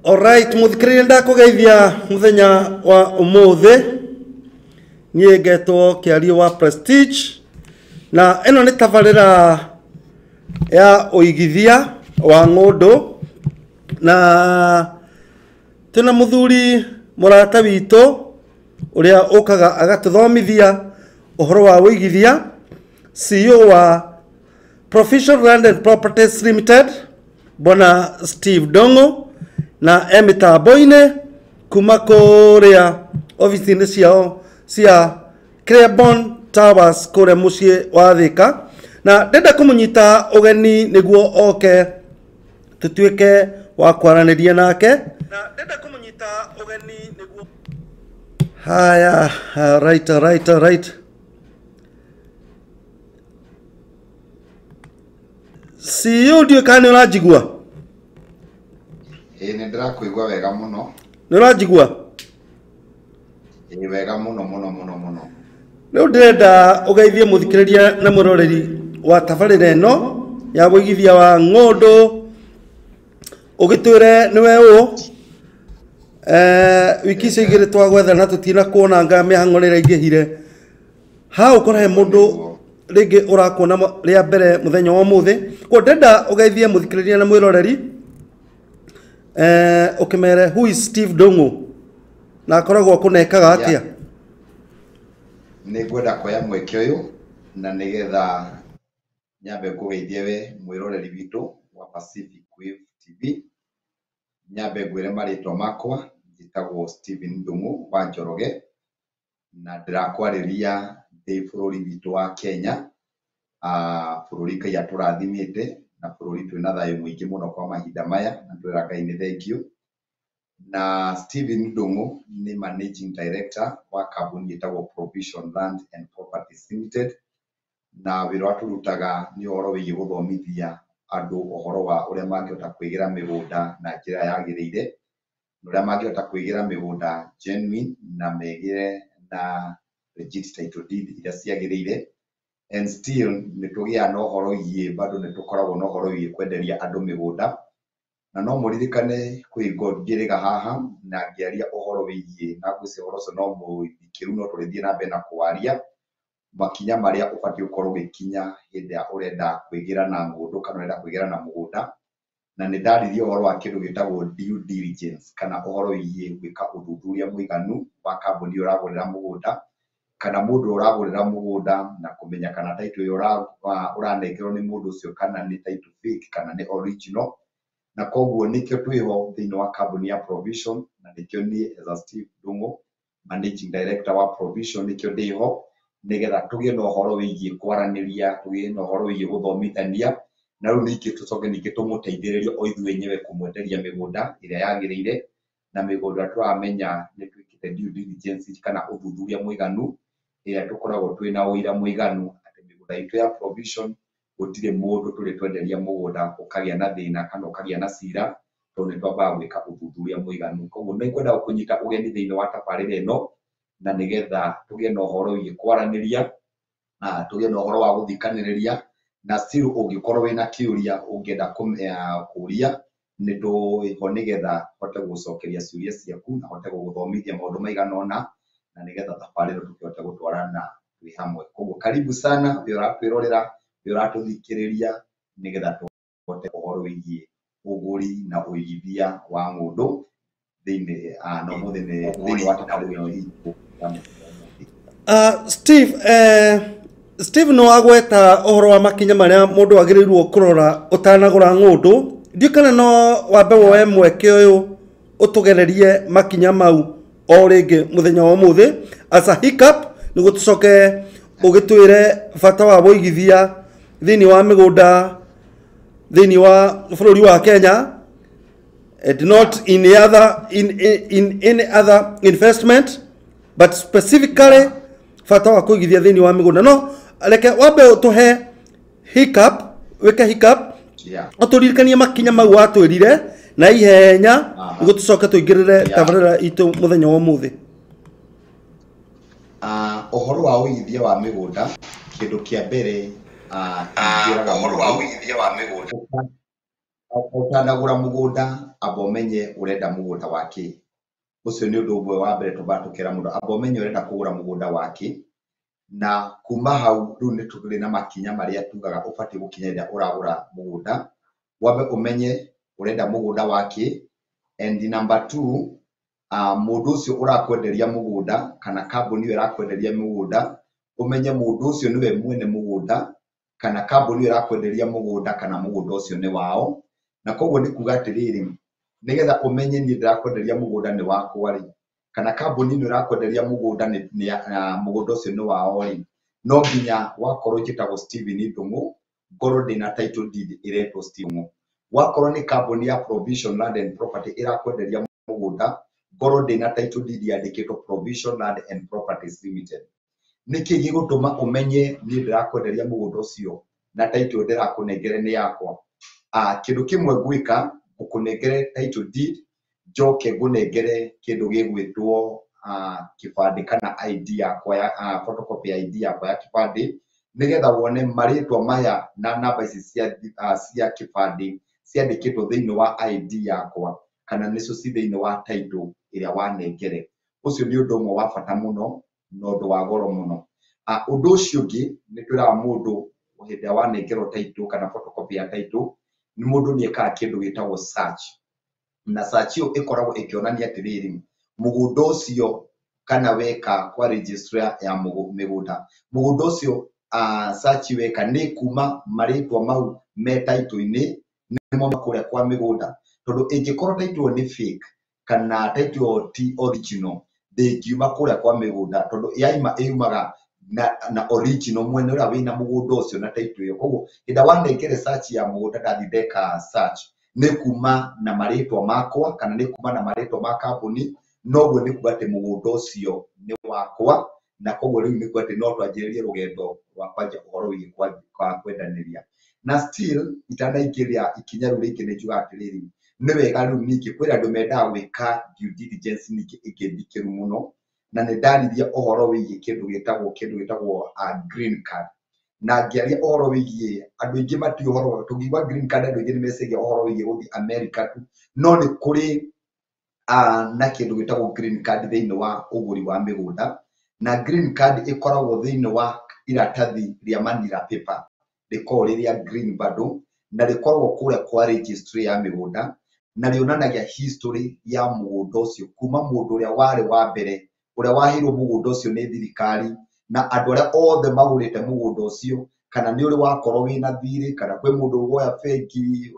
Alright, muthikĩrĩria, ndakũgeithia mũthenya wa ũmũthĩ. Niĩ ngetwo Kĩario wa Prestige, na ĩno nĩ tabarĩra ya ũigithia wa ng'ũndũ, na twĩna mũthuri mũrata witũ ũrĩa ũkaga agatũthomithia ũhoro wa ũigithia, CEO wa Provision Land and Properties Limited, Bwana Steve Ndung'u, na e mĩtambo-inĩ kuma kũrĩa obici-inĩ ciao cia Claiborne Towers kũrĩa mũciĩ wa Thika, na ndĩrenda kũmũnyita ũgeni nĩguo oke tũtuĩke wa kwaranĩria nake. Na ndĩrenda kũmũnyita ũgeni nĩguo. Haya, right, right, right. CEO, ndiũĩ kana nĩ ũranjigua? Ĩĩ, nĩ ndĩrakũigua wega mũno. Nĩ ũranjigua? Ĩĩ, wega mũno mũno mũno mũno. Rĩu ndĩrenda ũgeithie mũthikĩrĩria na mwĩroreri wa tabarĩra ĩno ya ũigithia wa ng'ũndũ, ũgĩtwĩre nĩwe ũ. Wiki icio igĩrĩ twagwetha na tũtina kuona nga mĩhang'o nĩ ĩraingĩhire. Ha ũkorwo he mũndũ rĩngĩ ũrakuona rĩa mbere mũthenya wa ũmũthĩ, koguo ndĩrenda ũgeithie mũthikĩrĩria na mwĩroreri, ũkĩmere who is Steve Ndung'u na akoragwo kũnekaga atĩa. Nĩ ngwenda kuoya mweke ũyũ na nĩgetha nyambe ngũgeithie we mwĩroreri witũ wa Pacific Wave TV. Nyambe ngwĩre marĩtwa makwa, njĩtagwo Stephen Ndung'u wa Njoroge, na ndĩrakwarĩria ndĩ bũrũri witũ wa Kenya, bũrũri Ngai atũrathimĩte na bũrũri twĩna thayũ mũingĩ mũno kwa mahinda maya, na twĩra Ngai nĩ thengiũ. Na Stephen Ndung'u nĩ Managing Director wa kambuni ĩtagwo Provision Land and Properties Limited, na wĩra ũrĩa tũrutaga nĩ ũhoro wĩgiĩ gũthomithia andũ ũhoro wa ũrĩa mangĩhota kwĩgĩra mĩgũnda na njĩra yagĩrĩire, na ũrĩa mangĩhota kwĩgĩra mĩgũnda genuine na megĩre na legit title deed iria ciagĩrĩire. And still nĩ tũgĩaga na ũhoro wĩgiĩ, bado nĩ tũkoragwo na ũhoro wĩgiĩ kwenderia andũ mĩgũnda. Na no mũririkane kwĩ hingo ngĩrĩga haha na ngĩaria ũhoro wĩgiĩ, na ngwĩciria ũhoro ũcio no mũrikĩru, no tũrĩthiĩ na mbere na kũwaria, makinya marĩa ũbatiĩ gũkorwo ũgĩkinya hĩndĩ ĩrĩa ũrenda kwĩgĩra na ng'ũndũ kana ũrenda kwĩgĩra na mũgũnda. Na nĩ ndaririe ũhoro wa kĩndũ gĩtagwo due diligence, kana ũhoro wĩgiĩ gwĩka ũthuthuria mũiganu wa kambuni ĩrĩa ũragũrĩra mũgũnda kana mũndũ ũragũrĩra mũgũnda, na kũmenya kana title ĩrĩa ũranengerwo nĩ mũndũ ũcio kana nĩ title fake kana nĩ original. Na koguo nĩkĩo twĩho thĩinĩ wa kambuni ya Provision, na nĩkĩo niĩ as a Steve Ndung'u, Managing Director wa Provision, nĩkĩo ndĩho, nĩgetha tũgĩe na ũhoro wĩgiĩ kwaranĩria, tũgĩe na ũhoro wĩgiĩ gũthomithania, na rĩu ningĩ tũcoke ningĩ tũmũteithĩrĩrie o ithuĩ enyewe kũmwenderia mĩgũnda ĩrĩa yagĩrĩire, na mĩgũnda tũramenya nĩ twĩkĩte due diligence kana ũthuthuria mũiganu, ĩrĩa tũkoragwo twĩna ũira mũiganu atĩ mĩgũnda itũ ya Provision gũtirĩ mũndũ tũrĩ twenderia mũgũnda ũkagĩa na thĩna kana ũkagĩa na cira, tondũ nĩ twambaga gwĩka ũthuthuria mũiganu. Koguo nĩ ngwenda gũkũnyita ũgeni thĩinĩ wa tabarĩra ĩno, na nĩgetha tũgĩe na ũhoro wĩgiĩ kwaranĩria, tũgĩe na ũhoro wa gũthikanĩrĩria, na still ũngĩkorwo wĩna kĩũria ũngĩenda kũria, nĩ tũho nĩgetha hote gũgũcokeria ciũria ciaku na hote gũgũthomithia maũndũ maigana ũna, na nĩgetha tabarĩra ĩno tũkĩhote gũtwarana twĩ hamwe. Koguo karibu sana we ũratwĩrorera, we ũratũthikĩrĩria, nĩgetha tũhote ũhoro wĩgiĩ ũgũri na ũigithia wa ng'ũndũ thĩinĩ na ũmũthĩ nĩ thĩinĩ wa tabarĩra ĩno itũ ya mũthenya ũmũthĩ. Steve, Steve, nĩ wagweta ũhoro wa makinya marĩa mũndũ agĩrĩirwo kũrora ũtanagũra ng'ũndũ. Ndiũ kana no wambe woe mweke ũyũ ũtũgererie makinya mau o rĩngĩ mũthenya wa ũmũthĩ as a hiccup, nĩguo tũcoke ũgĩtwĩre bata wa wũigithia thĩinĩ wa mĩgũnda thĩinĩ wa bũrũri wa Kenya and not in the other in any other investment, but specifically bata wa kũigithia thĩinĩ wa mĩgũnda. No reke wambe ũtũhe hiccup, wĩke hiccup, ũtũririkanie makinya mau watwĩrire na ihenya, nĩguo tũcoke tũingĩrĩre tabarĩra itũ mũthenya wa ũmũthĩ. Ũhoro wa ũigithia wa mĩgũnda, kĩndũ kĩa mbere, ingĩraga Ũhoro wa mũndũ ũigithia wa mĩgũnda. Ũtanagũra mũgũnda amba ũmenye ũrenda mũgũnda wa kĩ. Ũcio nĩ ũndũ ũmwe wa mbere twambaga tũkera mũndũ amba ũmenye ũrenda kũgũra mũgũnda wa kĩ, na kuma hau rĩu nĩ tũrĩ na makinya marĩa tugaga ũbatiĩ gũkinya rĩrĩa ũragũra mũgũnda. Wambe ũmenye ũrenda mũgũnda wa kĩ, and number two, mũndũ ũcio ũrakwenderia mũgũnda kana kambuni ĩyo ĩrakwenderia mũgũnda, ũmenye mũndũ ũcio nĩwe mwene mũgũnda kana kambuni ĩyo ĩrakwenderia mũgũnda kana mũgũnda ũcio nĩ wao. Na koguo nĩ kuga atĩrĩrĩ, nĩgetha ũmenye niĩ ndĩrakwenderia mũgũnda nĩ wakwa rĩ, kana kambuni ĩno ĩrakwenderia mũgũnda mũgũnda ũcio nĩ wao rĩ, no nginya wakorwo njĩtagwo Steven Ndung'u, ngorwo ndĩna title deed ĩretwo Steven Ndung'u. Wakorwo nĩ kambuni ya Provision Land and Property ĩrakwenderia mũgũnda, ngorwo ndĩna title deed yandĩkĩtwo Provision Land and Properties Limited. Nĩkĩ gĩgũtũma ũmenye niĩ ndĩrakwenderia mũgũnda ũcio na title ndĩrakũnengere nĩ yakwa? Kĩndũ kĩmwe ngwĩka, ngũkũnengere title deed, njoke ngũnengere kĩndũ gĩgwĩtwo kĩbandĩ kana ID yakwa ya photocopy ya ID yakwa ya kĩbandĩ, nĩgetha wone marĩtwa maya na namba ici cia kĩbandĩ ciandĩkĩtwo thĩinĩ wa ID yakwa kana nĩcio ci thĩinĩ wa title ĩrĩa wanengere. Ũcio nĩ ũndũ ũmwe wa bata mũno na ũndũ wa goro mũno. Ũndũ ũcio ũngĩ nĩ twĩraga mũndũ hĩndĩ ĩrĩa wanengerwo title kana photocopy ya title, nĩ mũndũ nĩ ekaga kĩndũ gĩtagwo search. Na search ĩyo ĩkoragwo ĩkĩonania atĩrĩrĩ, mũgũnda ũcio kana weka kwa registrar ya mĩgũnda, mũgũnda ũcio search weka nĩ kuma marĩtwa mau me title-inĩ nĩmo kũrĩa kwa mĩgũnda. Tondũ ĩngĩkorwo title ĩyo nĩ fake kana title ĩyo ti original, ndĩngiuma kũrĩa kwa mĩgũnda, tondũ yaima ĩumaga na original mwene ũrĩa wĩna mũgũnda ũcio na title ĩyo. Koguo hĩndĩ ĩrĩa wanengere search ya mũgũnda ndathiĩ ndeka search, nĩ kuma na marĩtwa makwa kana nĩ kuma na marĩtwa ma kambuni, noguo nĩ kuga atĩ mũgũnda ũcio nĩ wakwa, na koguo rĩu nĩ kuga atĩ no twanjĩrĩrie rũgendo rwa kwanjia ũhoro wĩgiĩ kwendanĩria. Na still itanaingĩria ikinya rĩu rĩngĩ nĩ njugaga atĩrĩrĩ, nĩ wega rĩu ningĩ kwĩna andũ mendaga gwĩka due diligence ningĩ ĩngĩ ndikĩru mũno, na nĩ ndaririe ũhoro wĩgiĩ kĩndũ gĩtagwo green card. Na ngĩaria ũhoro wĩgiĩ andũ aingĩ matiũĩ ũhoro, tũngiuga green card andũ aingĩ nĩ meciria ũhoro wĩgiĩ gũthiĩ America tu, no nĩ kũrĩ na kĩndũ gĩtagwo green card thĩinĩ wa ũgũri wa mĩgũnda. Na green card ĩkoragwo thĩinĩ wa iratathi rĩa manila paper, rĩkoragwo rĩ rĩa green bado, na rĩkoragwo kũrĩa kwa registry ya mĩgũnda, na rĩonanagia history ya mũgũnda ũcio kuma mũndũ ũrĩa warĩ wa mbere ũrĩa waheirwo mũgũnda ũcio nĩ thirikari, na andũ arĩa othe magũrĩte mũgũnda ũcio, kana nĩ ũrĩ wakorwo wĩna thirĩ, kana kwĩ mũndũ woya bengi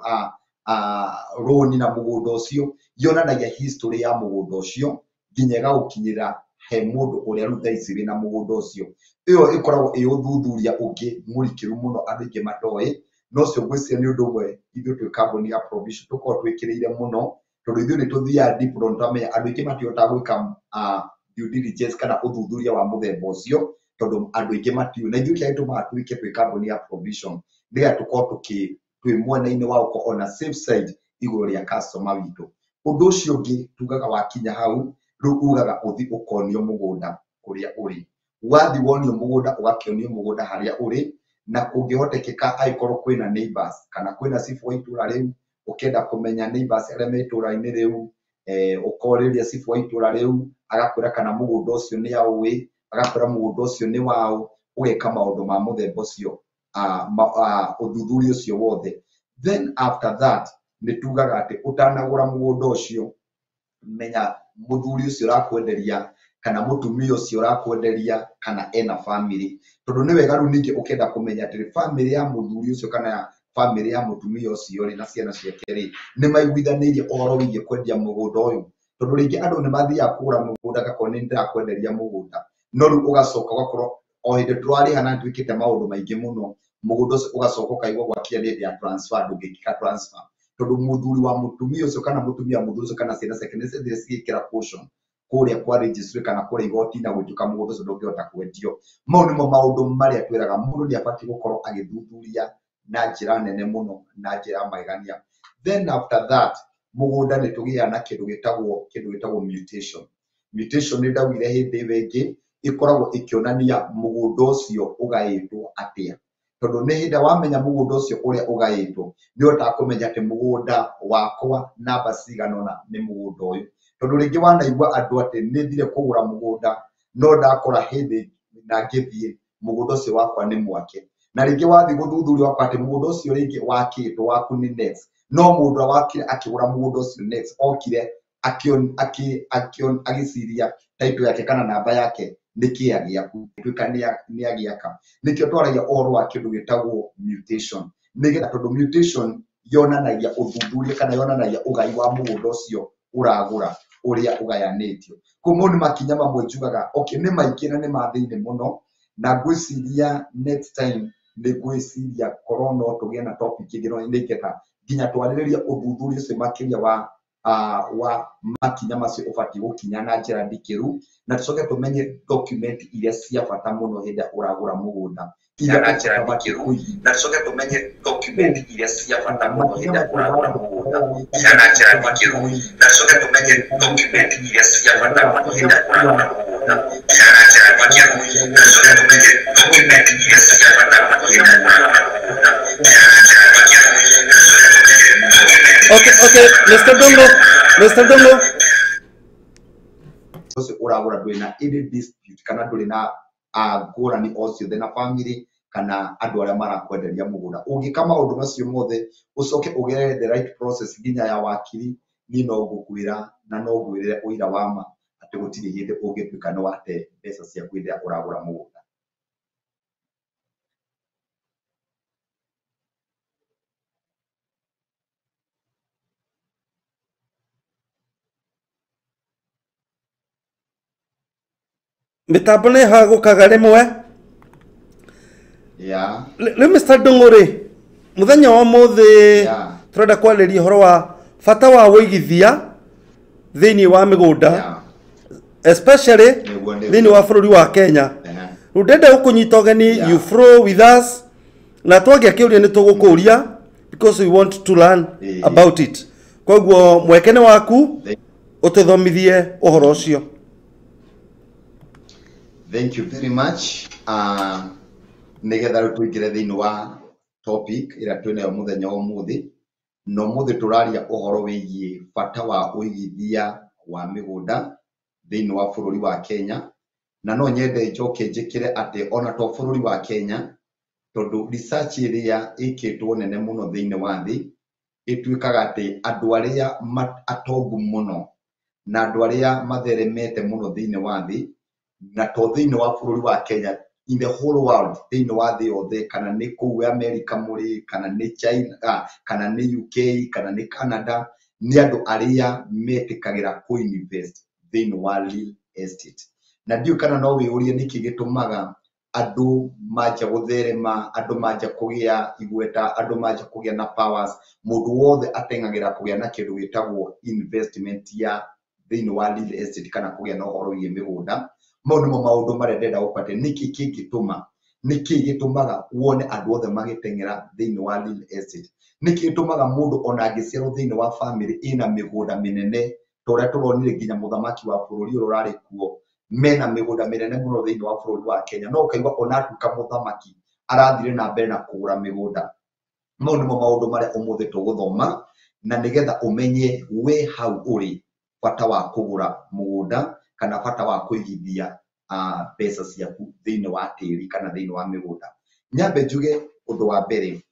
rũni na mũgũnda ũcio. Yonanagia history ya mũgũnda ũcio nginya ĩgagũkinyĩra he mũndũ ũrĩa rĩu thaa ici wĩna mũgũnda ũcio. Ĩyo ĩkoragwo ĩ ũthuthuria ũngĩ mũrikĩru mũno andũ aingĩ matoĩ, na ũcio ngwĩciria nĩ ũndũ ũmwe ithuĩ twĩ kambuni ya Provision tũkoragwo twĩkĩrĩire mũno, tondũ ithuĩ nĩ tũthiaga deep tondũ nĩtwamenya andũ aingĩ matihotaga gwĩka due diligence kana ũthuthuria wa mũthemba ũcio, tondũ andũ aingĩ matiũĩ. Na ithuĩ kĩrĩa gĩtũmaga twĩke twĩ kambuni ya Provision nĩgetha tũkorwo twĩ mwena-inĩ wa gũkorwo on a safe side igũrũ rĩa customer witũ. Ũndũ ũcio ũngĩ tugaga wakinya hau rĩu ugaga ũthiĩ ũkonio mũgũnda kũrĩa ũrĩ. Wathiĩ wonio mũgũnda, ũgakĩonio mũgũnda harĩa ũrĩ, na kũngĩhotekeka angĩkorwo kwĩna neighbors kana kwĩna cibũ wa itũra rĩu, ũkĩenda kũmenya neighbors arĩa me itũra-inĩ rĩu, ũkorĩria cibũ wa itũra rĩu, agakwĩra kana mũgũnda ũcio nĩ aũĩ, agakwĩra mũgũnda ũcio nĩ waũ, ũgeka maũndũ ma mũthemba ũcio, ũthuthuria ũcio wothe. Then after that nĩ tugaga atĩ ũtanagũra mũgũnda ũcio, menya mũthuri ũcio ũrakwenderia kana mũtumia ũcio ũrakwenderia kana ena family, tondũ nĩ wega rĩu ningĩ ũkĩenda kũmenya atĩrĩ, family ya mũthuri ũcio kana ya family ya mũtumia ũcio rĩ na ciana ciake rĩ, nĩ maiguithanĩirie ũhoro wĩgiĩ kwendia mũgũnda ũyũ. Tondũ rĩngĩ andũ nĩ mathiaga kũgũra mũgũnda, gakorwo nĩ ndĩrakwenderia mũgũnda, no rĩu ũgacoka ũgakorwo o hĩndĩ tũrarĩha na nĩtwĩkĩte maũndũ maingĩ mũno, mũgũnda ũcio ũgacoka ũkaigua gwakinya nĩ hĩndĩ ya transfer, ndũngĩkĩka transfer tondũ mũthuri wa mũtumia ũcio kana mũtumia wa mũthuri ũcio kana ciana ciake nĩ ciathire cigĩkĩra caution kũrĩa kwa registry kana kũrĩa igoti, na gũtuĩka mũgũnda ũcio ndũngĩhota kwendio. Mau nĩmo maũndũ marĩa twĩraga mũndũ nĩ abatiĩ gũkorwo agĩthuthuria na njĩra nene mũno na njĩra ya magegania. Then after that mũgũnda nĩ tũgĩaga na kĩndũ gĩtagwo mutation. Mutation nĩ ndaugire hĩndĩ ĩyo ĩngĩ ĩkoragwo ĩkĩonania mũgũnda ũcio ũgaĩtwo atĩa. Tondũ nĩ hĩndĩ wamenya mũgũnda ũcio ũrĩa ũgaĩtwo, nĩ ũhotaga kũmenya atĩ mũgũnda wakwa namba cigana ũna nĩ mũgũnda ũyũ. Tondũ rĩngĩ wanaigua andũ atĩ nĩ thire kũgũra mũgũnda no ndakora hĩndĩ na ngĩthiĩ mũgũnda ũcio wakwa nĩ mwake. Na rĩngĩ wathiĩ gũthuthuria wakwa atĩ mũgũnda ũcio rĩngĩ wakĩtwo waku nĩ next, no mũndũ ũrĩa wakire akĩgũra mũgũnda ũcio next okire agĩciria title yake kana namba yake nĩ kĩa gĩaku, tuĩka nĩ agĩaka. Nĩkĩo twaragia ũhoro wa kĩndũ gĩtagwo mutation, nĩgetha tondũ mutation yonanagia ũthuthuria kana yonanagia ũgai wa mũgũnda ũcio ũragũra ũrĩa ũgayanĩtio. Koguo mau nĩ makinya mamwe njugaga okay, nĩ maingĩ na nĩ ma thĩinĩ mũno, na ngwĩciria next time nĩ ngwĩciria korwo no tũgĩe na topic ĩngĩ no nĩngetha nginya twarĩrĩrie ũthuthuria ũcio makĩria wa makinya macio ũbatiĩ gũkinya na njĩra ndikĩru, na tũcoke tũmenye document iria cia bata mũno hĩndĩ ĩrĩa ũragũra mũgũnda. Iria Na njĩra ũbatiĩ ndikĩru, kũiga. na tũcoke tũmenye document iria cia bata mũno hĩndĩ ĩrĩa ũragũra mũgũnda. Na njĩra ndikĩru, na tũcoke tũmenye document iria cia bata mũno hĩndĩ ĩrĩa ũragũra mũgũnda. Na njĩra ndikĩru, na tũcoke tũmenye document iria cia bata mũno hĩndĩ ĩrĩa ũragũra mũgũnda. Na njĩra ndikĩru, na tũcoke tũmenye document Okay, okay, Mr. Dongo, Mr. Dongo. Ũcio ũragũra ndũrĩ na any dispute kana ndũrĩ na ngũrani o ciothe na family kana andũ arĩa marakwenderia mũgũnda. Ũngĩka maũndũ macio mothe ũcoke ũgerere the right process nginya ya wakiri, niĩ no ngũkwĩra na no ngwĩrĩre ũira wa ma atĩ gũtirĩ hĩndĩ ũngĩtuĩka nĩ wate mbeca ciaku hĩndĩ ĩrĩa ũragũra mũgũnda. Mĩtambo nĩ ĩhagũkaga rĩmwe. Yeah. Rĩu Mr. Ndung'u rĩ, mũthenya wa ũmũthĩ tũrenda kwarĩrĩria ũhoro wa bata wa ũigithia thĩinĩ wa mĩgũnda, especially Nĩguo, nĩguo. thĩinĩ wa bũrũri wa Kenya. Rĩu ndĩrenda gũkũnyita ũgeni, you flow with us, na twagĩa kĩũria nĩ tũgũkũria because we want to learn about it. Koguo mweke nĩ waku ũtũthomithie ũhoro ũcio. Thank you very much. Nĩgetha rĩu tũingĩre thĩinĩ wa topic ĩrĩa twĩnayo mũthenya wa ũmũthĩ, na ũmũthĩ tũraria ũhoro wĩgiĩ bata wa ũigithia wa mĩgũnda thĩinĩ wa bũrũri wa Kenya. Na no nyende njoke njĩkĩre atĩ ona to bũrũri wa Kenya, tondũ research ĩrĩa ĩkĩtwo nene mũno thĩinĩ wa thĩ ĩtuĩkaga atĩ andũ arĩa atongu mũno na andũ arĩa matheremete mũno thĩinĩ wa thĩ, na to thĩinĩ wa bũrũri wa Kenya, in the whole world, thĩinĩ wa thĩ yothe, kana nĩ kũu America mũrĩ, kana nĩ China, kana nĩ UK, kana nĩ Canada, nĩ andũ arĩa metĩkagĩra kũ-invest thĩinĩ wa real estate. Na ndiũĩ kana no wĩyũrie nĩkĩ gĩtũmaga andũ manjia gũtherema, andũ manjia kũgĩa igweta, andũ manjia kũgĩa na powers, mũndũ wothe ateng'agĩra kũgĩa na kĩndũ gĩtagwo investment ya thĩinĩ wa real estate kana kũgĩa na ũhoro wĩgiĩ mĩgũnda. Mau nĩmo maũndũ marĩa ndĩrenda gũkora atĩ nĩkĩ kĩngĩtũma, nĩkĩ gĩtũmaga wone andũ othe magĩteng'era thĩinĩ wa real estate, nĩkĩ gĩtũmaga mũndũ ona angĩciarwo thĩinĩ wa family ĩna mĩgũnda mĩnene ta ũrĩa tũronire nginya mũthamaki wa bũrũri ũrĩa ũrarĩ kuo mena mĩgũnda mĩnene mũno thĩinĩ wa bũrũri wa Kenya, no ũkaigua ona atuĩka mũthamaki arathire na mbere na kũgũra mĩgũnda. Mau nĩmo maũndũ marĩa ũmũthĩ tũgũthoma, na nĩgetha ũmenye we hau ũrĩ bata wa kũgũra mũgũnda kana bata wa kũigithia mbeca ciaku thĩinĩ wa tĩri kana thĩinĩ wa mĩgũnda. Nyambe njuge ũndũ wa mbere,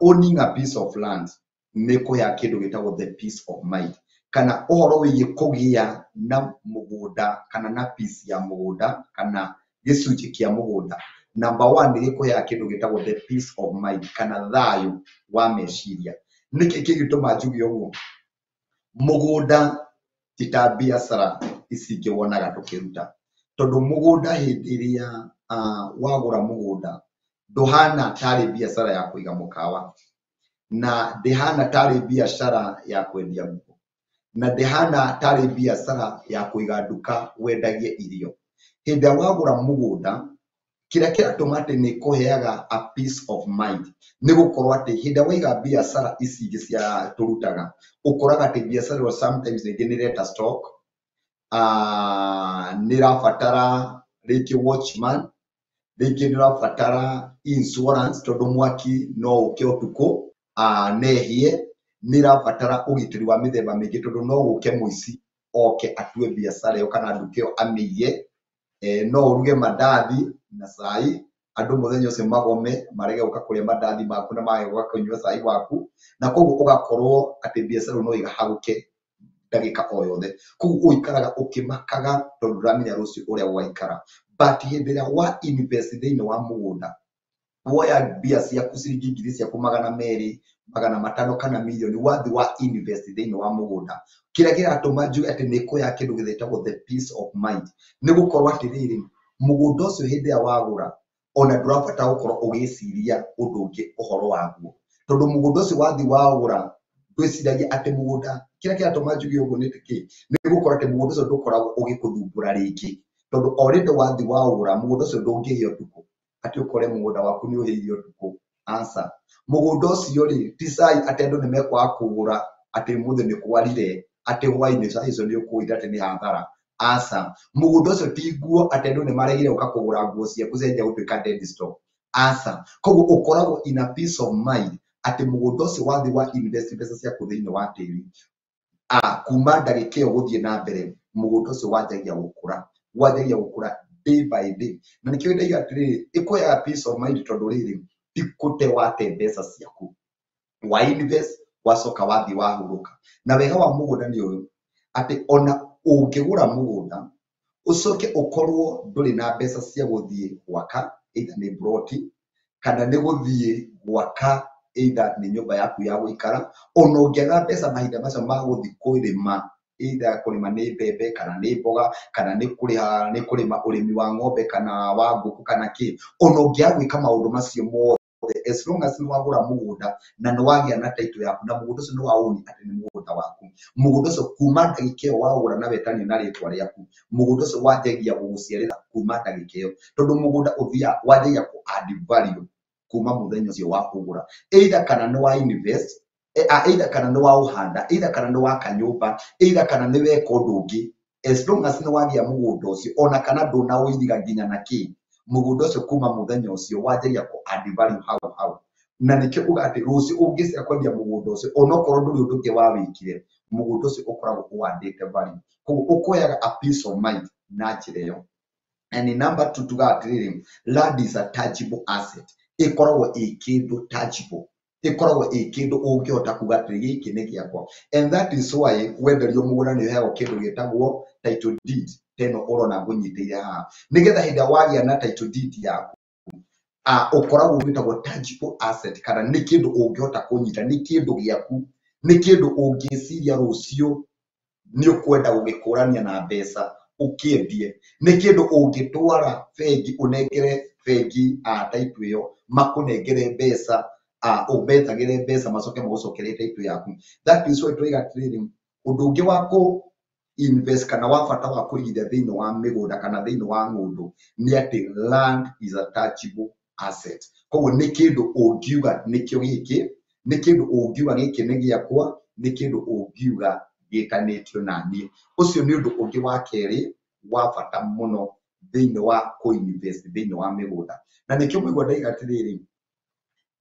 owning a piece of land nĩ kũheaga kĩndũ gĩtagwo the peace of mind, kana ũhoro wĩgiĩ kũgĩa na mũgũnda kana na piece ya mũgũnda kana gĩcunjĩ kĩa mũgũnda. Number one, nĩ gĩkũheaga kĩndũ gĩtagwo the peace of mind kana thayũ wa meciria. Nĩkĩ kĩngĩtũma njuge ũguo? Mũgũnda ti ta biacara ici ingĩ wonaga tũkĩruta, tondũ mũgũnda hĩndĩ ĩrĩa wagũra mũgũnda ndũhana tarĩ biacara ya kũiga mũkawa, na ndĩhana tarĩ biacara ya kwendia nguo, na ndĩhana tarĩ biacara ya kũiga nduka wendagie irio. Hĩndĩ ĩrĩa wagũra mũgũnda, kĩrĩa kĩratũma atĩ nĩ kũheaga a peace of mind nĩ gũkorwo atĩ hĩndĩ ĩrĩa waiga biacara ici ingĩ cia tũrutaga, ũkoraga atĩ biacara ĩyo sometimes rĩngĩ nĩ ĩreta stock, nĩ ĩrabatara rĩngĩ watchman, Rĩngĩ nĩ ũrabatara insurance tondũ mwaki no ũke ũtukũ na ĩhĩe. Nĩ ĩrabatara ũgitĩri wa mĩthemba mĩingĩ tondũ no gũke mũici oke atue biacara ĩyo kana nduka ĩyo amĩiye. No ũruge mandathi na cai, andũ mũthenya ũcio magome marege gũka kũrĩa mandathi maku na mage gũka kũnyua cai waku, na koguo ũgakorwo atĩ biacara ĩyo no ĩhagũke ndagĩka o yothe. Koguo ũikaraga ũkĩmakaga tondũ ndũramenya rũciũ ũrĩa gũgaikara. But hĩndĩ ĩrĩa wa invest thĩinĩ wa mũgũnda, woya mbia ciaku ciringi ngiri ciaku 200, 500 kana mirioni, wathi wa invest thĩinĩ wa mũgũnda, kĩrĩa kĩratũma njuge atĩ nĩ ĩkũheaga kĩndũ gĩtagwo the peace of mind, nĩ gũkorwo atĩrĩrĩ, mũgũnda ũcio hĩndĩ ĩrĩa wagũra, ona ndũrabatara gũkorwo ũgĩciria ũndũ ũngĩ ũhoro waguo, tondũ mũgũnda ũcio wathi wagũra, ndwĩciragia atĩ mũgũnda, kĩrĩa kĩratũma njuge ũguo nĩ kĩ? Nĩ gũkorwo atĩ mũgũnda ũcio ndũkoragwo ũgĩkũthumbũra rĩngĩ, tondũ already wathi waũgũra, mũgũnda ũcio ndũngĩhĩa ũtukũ, atĩ ũkore mũgũnda waku nĩ ũhĩire ũtukũ. Aca. Mũgũnda ũcio rĩ, ti cai atĩ andũ nĩ mekwaga kũgũra atĩ ũmũthĩ nĩ kwarire, atĩ hwainĩ cai ũcio nĩ ũkũira atĩ nĩ hathara. Aca. Mũgũnda ũcio ti nguo atĩ andũ nĩ maregire gũka kũgũra nguo ciaku cianjia gũtuĩka dead stock. Aca. Koguo ũkoragwo in a peace of mind atĩ mũgũnda ũcio wathi wa invest mbeca ciaku thĩinĩ wa tĩri, kuma ndagĩka ĩyo gũthiĩ na mbere, mũgũnda ũcio wanjagia gũkũra, wanjagia gũkũra day by day. Na nĩkĩo ndaiga atĩrĩrĩ, ĩkũheaga peace of mind tondũ rĩrĩ, ti kũte wate mbeca ciaku, wa invest wacoka wathiĩ wahurũka. Na wega wa mũgũnda nĩ ũyũ, atĩ ona ũngĩgũra mũgũnda ũcoke ũkorwo ndũrĩ na mbeca cia gũthiĩ gwaka either nĩ ploti kana nĩ gũthiĩ gwaka either nĩ nyũmba yaku ya gũikara, ona ũngĩaga mbeca mahinda macio ma gũthiĩ kũrĩma, either kũrĩma nĩ mbembe kana nĩ mboga kana nĩ kũrĩha nĩ kũrĩma ũrĩmi wa ng'ombe kana wa ngũkũ kana kĩ, ona ũngĩaga gwĩka maũndũ macio mothe, as long as nĩ wagũra mũgũnda na nĩ wagĩa na title yaku na mũgũnda ũcio nĩ wa own atĩ nĩ mũgũnda waku, mũgũnda ũcio kuma ndagĩka ĩyo wagũra na wetania na rĩtwa rĩaku, mũgũnda ũcio wanjagia gũgũciarĩra kuma ndagĩka ĩyo, tondũ mũgũnda ũthiaga wanjagia kũ add value kuma mũthenya ũcio wa kũgũra, either kana nĩ wa invest, either kana nĩ wa ũhanda, either kana nĩ waka nyũmba, either kana nĩ weka ũndũ ũngĩ, as long as nĩ wagĩa mũgũnda ũcio, ona kana ndũnaũiriga nginya na kĩ, mũgũnda ũcio kuma mũthenya ũcio wanjagia kũ add value hau hau. Na nĩkĩo uga atĩ rũciũ ũngĩcia kwendia mũgũnda ũcio, onokorwo ndũrĩ ũndũ ũngĩ wawĩkire, mũgũnda ũcio ũkoragwo ũandĩte value. Koguo ũkũheaga a peace of mind na njĩra ĩyo. And number two, tuga atĩrĩrĩ, land is a tangible asset. Ĩkoragwo ĩ kĩndũ tangible, ĩkoragwo ĩ kĩndũ ũngĩhota kuga atĩ gĩkĩ nĩ gĩakwa. And that is why wenderio mũgũnda nĩ ũheagwo kĩndũ gĩtagwo title deed, ta ĩno ũrona ngũnyitĩire haha, nĩgetha hĩndĩ ĩrĩa wagĩa na title deed yaku, ũkoragwo wĩtagwo tangible asset, kana nĩ kĩndũ ũngĩhota kũnyita, nĩ kĩndũ gĩaku, nĩ kĩndũ ũngĩciria rũciũ nĩ ũkwenda gũgĩkũrania na mbeca ũkĩendie, nĩ kĩndũ ũngĩtwara bengi ũnengere bengi title ĩyo, makũnengere mbeca, ũmethagĩre mbeca macoke magũcokerie title yaku. That is why tũraiga atĩrĩrĩ, ũndũ ũngĩ wa kũ invest kana wa bata wa kũigithia thĩinĩ wa mĩgũnda kana thĩinĩ wa ng'ũndũ nĩ atĩ land is a tangible asset. Koguo nĩ kĩndũ ũngiuga nĩkĩo gĩkĩ, nĩ kĩndũ ũngiuga gĩkĩ nĩ gĩakwa, nĩ kĩndũ ũngiuga gĩtanĩtio na niĩ. Ũcio nĩ ũndũ ũngĩ wa kerĩ wa bata mũno thĩinĩ wa kũ-invest thĩinĩ wa mĩgũnda. Na nĩkĩo mũigua ndaiga atĩrĩrĩ,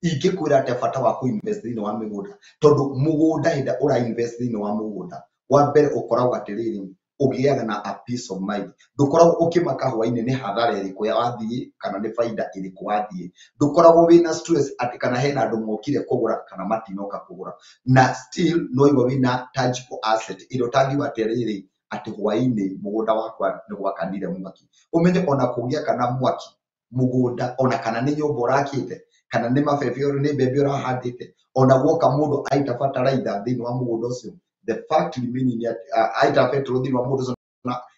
ingĩkwĩra atĩa bata wa kũ-invest thĩinĩ wa mĩgũnda, tondũ mũgũnda hĩndĩ ĩrĩa ũra invest thĩinĩ wa mũgũnda, wa mbere ũkoragwo atĩrĩrĩ, ũgĩaga na a peace of mind. Ndũkoragwo ũkĩmaka hwainĩ nĩ hathara ĩrĩkũ wathiĩ kana nĩ baida ĩrĩkũ wathiĩ. Ndũkoragwo wĩna stress atĩ kana hena andũ mokire kũgũra kana matinoka kũgũra, na still no igua wĩna tangible asset ĩrĩa ũtangiuga atĩrĩrĩ, atĩ hwainĩ mũgũnda wakwa nĩ gwakanire mwaki. Ũmenye ona kũngĩakana mwaki mũgũnda, ona kana nĩ nyũmba ũrakĩte, kana nĩ mabebe nĩ mbembe ũrahandĩte, ona guoka mũndũ aita bataraitha thĩinĩ wa mũgũnda ũcio, the fact remaining nĩ atĩ, aita petrol thĩinĩ wa mũgũnda ũcio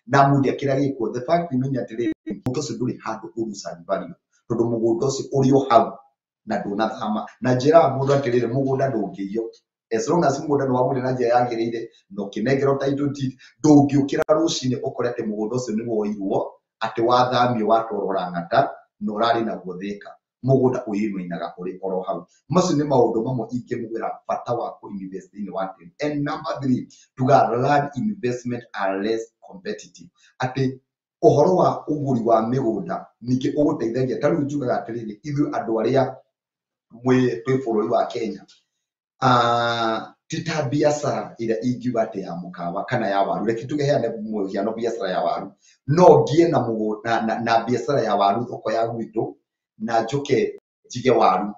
na amundia kĩrĩa gĩkuo, the fact remaining atĩrĩrĩ, mũgũnda ũcio ndũrĩ handũ ũrucaga value, tondũ mũgũnda ũcio ũrĩ o hau na ndũnathama. Na njĩraga mũndũ atĩrĩrĩ, mũgũnda ndũngĩiywo, as long as mũgũnda nĩ wagũrire na njĩra yagĩrĩire na ũkĩnengerwo title deed, ndũngĩũkĩra rũcinĩ ũkore atĩ mũgũnda ũcio nĩ woirwo, atĩ wathamio watwarwo Lang'ata na ũrarĩ naguo Thĩka. Mũgũnda ũrĩmainaga ũrĩ oro hau. Macio nĩ maũndũ mamwe ingĩmwĩra bata wa kũ-invest thĩinĩ wa tĩri. And number three, tuga land investment are less competitive, atĩ Ũhoro wa ũgũri wa mĩgũnda ningĩ ũgũteithagia, ta rĩu njugaga atĩrĩrĩ, ithuĩ andũ arĩa twĩ bũrũri wa Kenya, ti ta biacara ĩrĩa ingiuga atĩ ya mũkawa kana ya waru, reke tuge heane mũhiano biacara ya waru, no ngie na mũgũnda na biacara ya waru thoko ya gwitũ, na njũke njige waru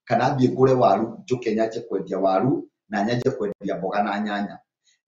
kana thiĩ ngũre waru, njũke nyanjie kwendia waru na nyanjie kwendia mboga na nyanya.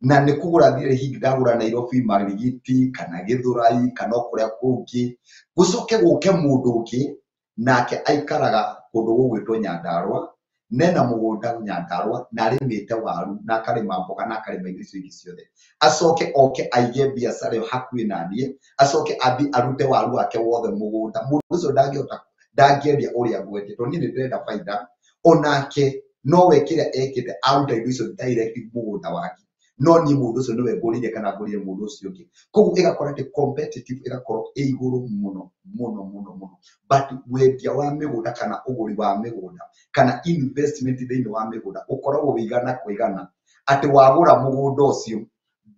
Na nĩ kũgũra thirĩ hingi ndagũra Nairobi Marigiti kana Gĩthũrai kana o kũrĩa kũngĩ, gũcoke gũke mũndũ ũngĩ nake aikaraga kũndũ gũgwĩtwo Nyandarũa, nena mũgũnda Nyandarũa na arĩmĩte waru na akarĩma mboga na akarĩma indo icio ingĩ ciothe, acoke oke aige biacara ĩyo hakuhĩ na niĩ, acoke athiĩ arute waru wake wothe mũgũnda. Mũndũ ũcio ndangĩhota, ndangĩendia ũrĩa ngwendia tondũ niĩ nĩ ndĩrenda baida, onake nowe kĩrĩa ekĩte aruta indo icio direct mũgũnda wake, no niĩ mũndũ ũcio nĩwe ngũrĩire kana ngũrĩire mũndũ ũcio ũngĩ. Koguo ĩgakorwo atĩ competitive ĩgakorwo ĩ igũrũ mũno mũno mũno mũno. But wendia wa mĩgũnda kana ũgũri wa mĩgũnda kana investment thĩinĩ wa mĩgũnda ũkoragwo wĩ igana kwa igana, atĩ wagũra mũgũnda ũcio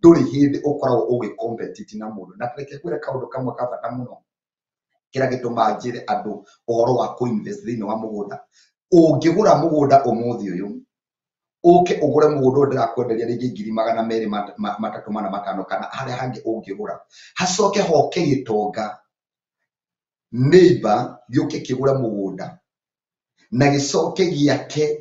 ndũrĩ hĩndĩ ũkoragwo ũgĩ compete na mũndũ. Na reke ngwĩre kaũndũ kamwe ka bata mũno kĩrĩa gĩtũmaga njĩre andũ ũhoro wa kũ-invest thĩinĩ wa mũgũnda. Ũngĩgũra mũgũnda ũmũthĩ ũyũ, ũke ũgũre mũgũnda ũyũ ndĩrakwenderia rĩngĩ ngiri magana merĩ matatũ mana matano kana harĩa hangĩ ũngĩgũra, hacoke hoke gĩtonga neighbor gĩũke kĩgũre mũgũnda na gĩcoke gĩake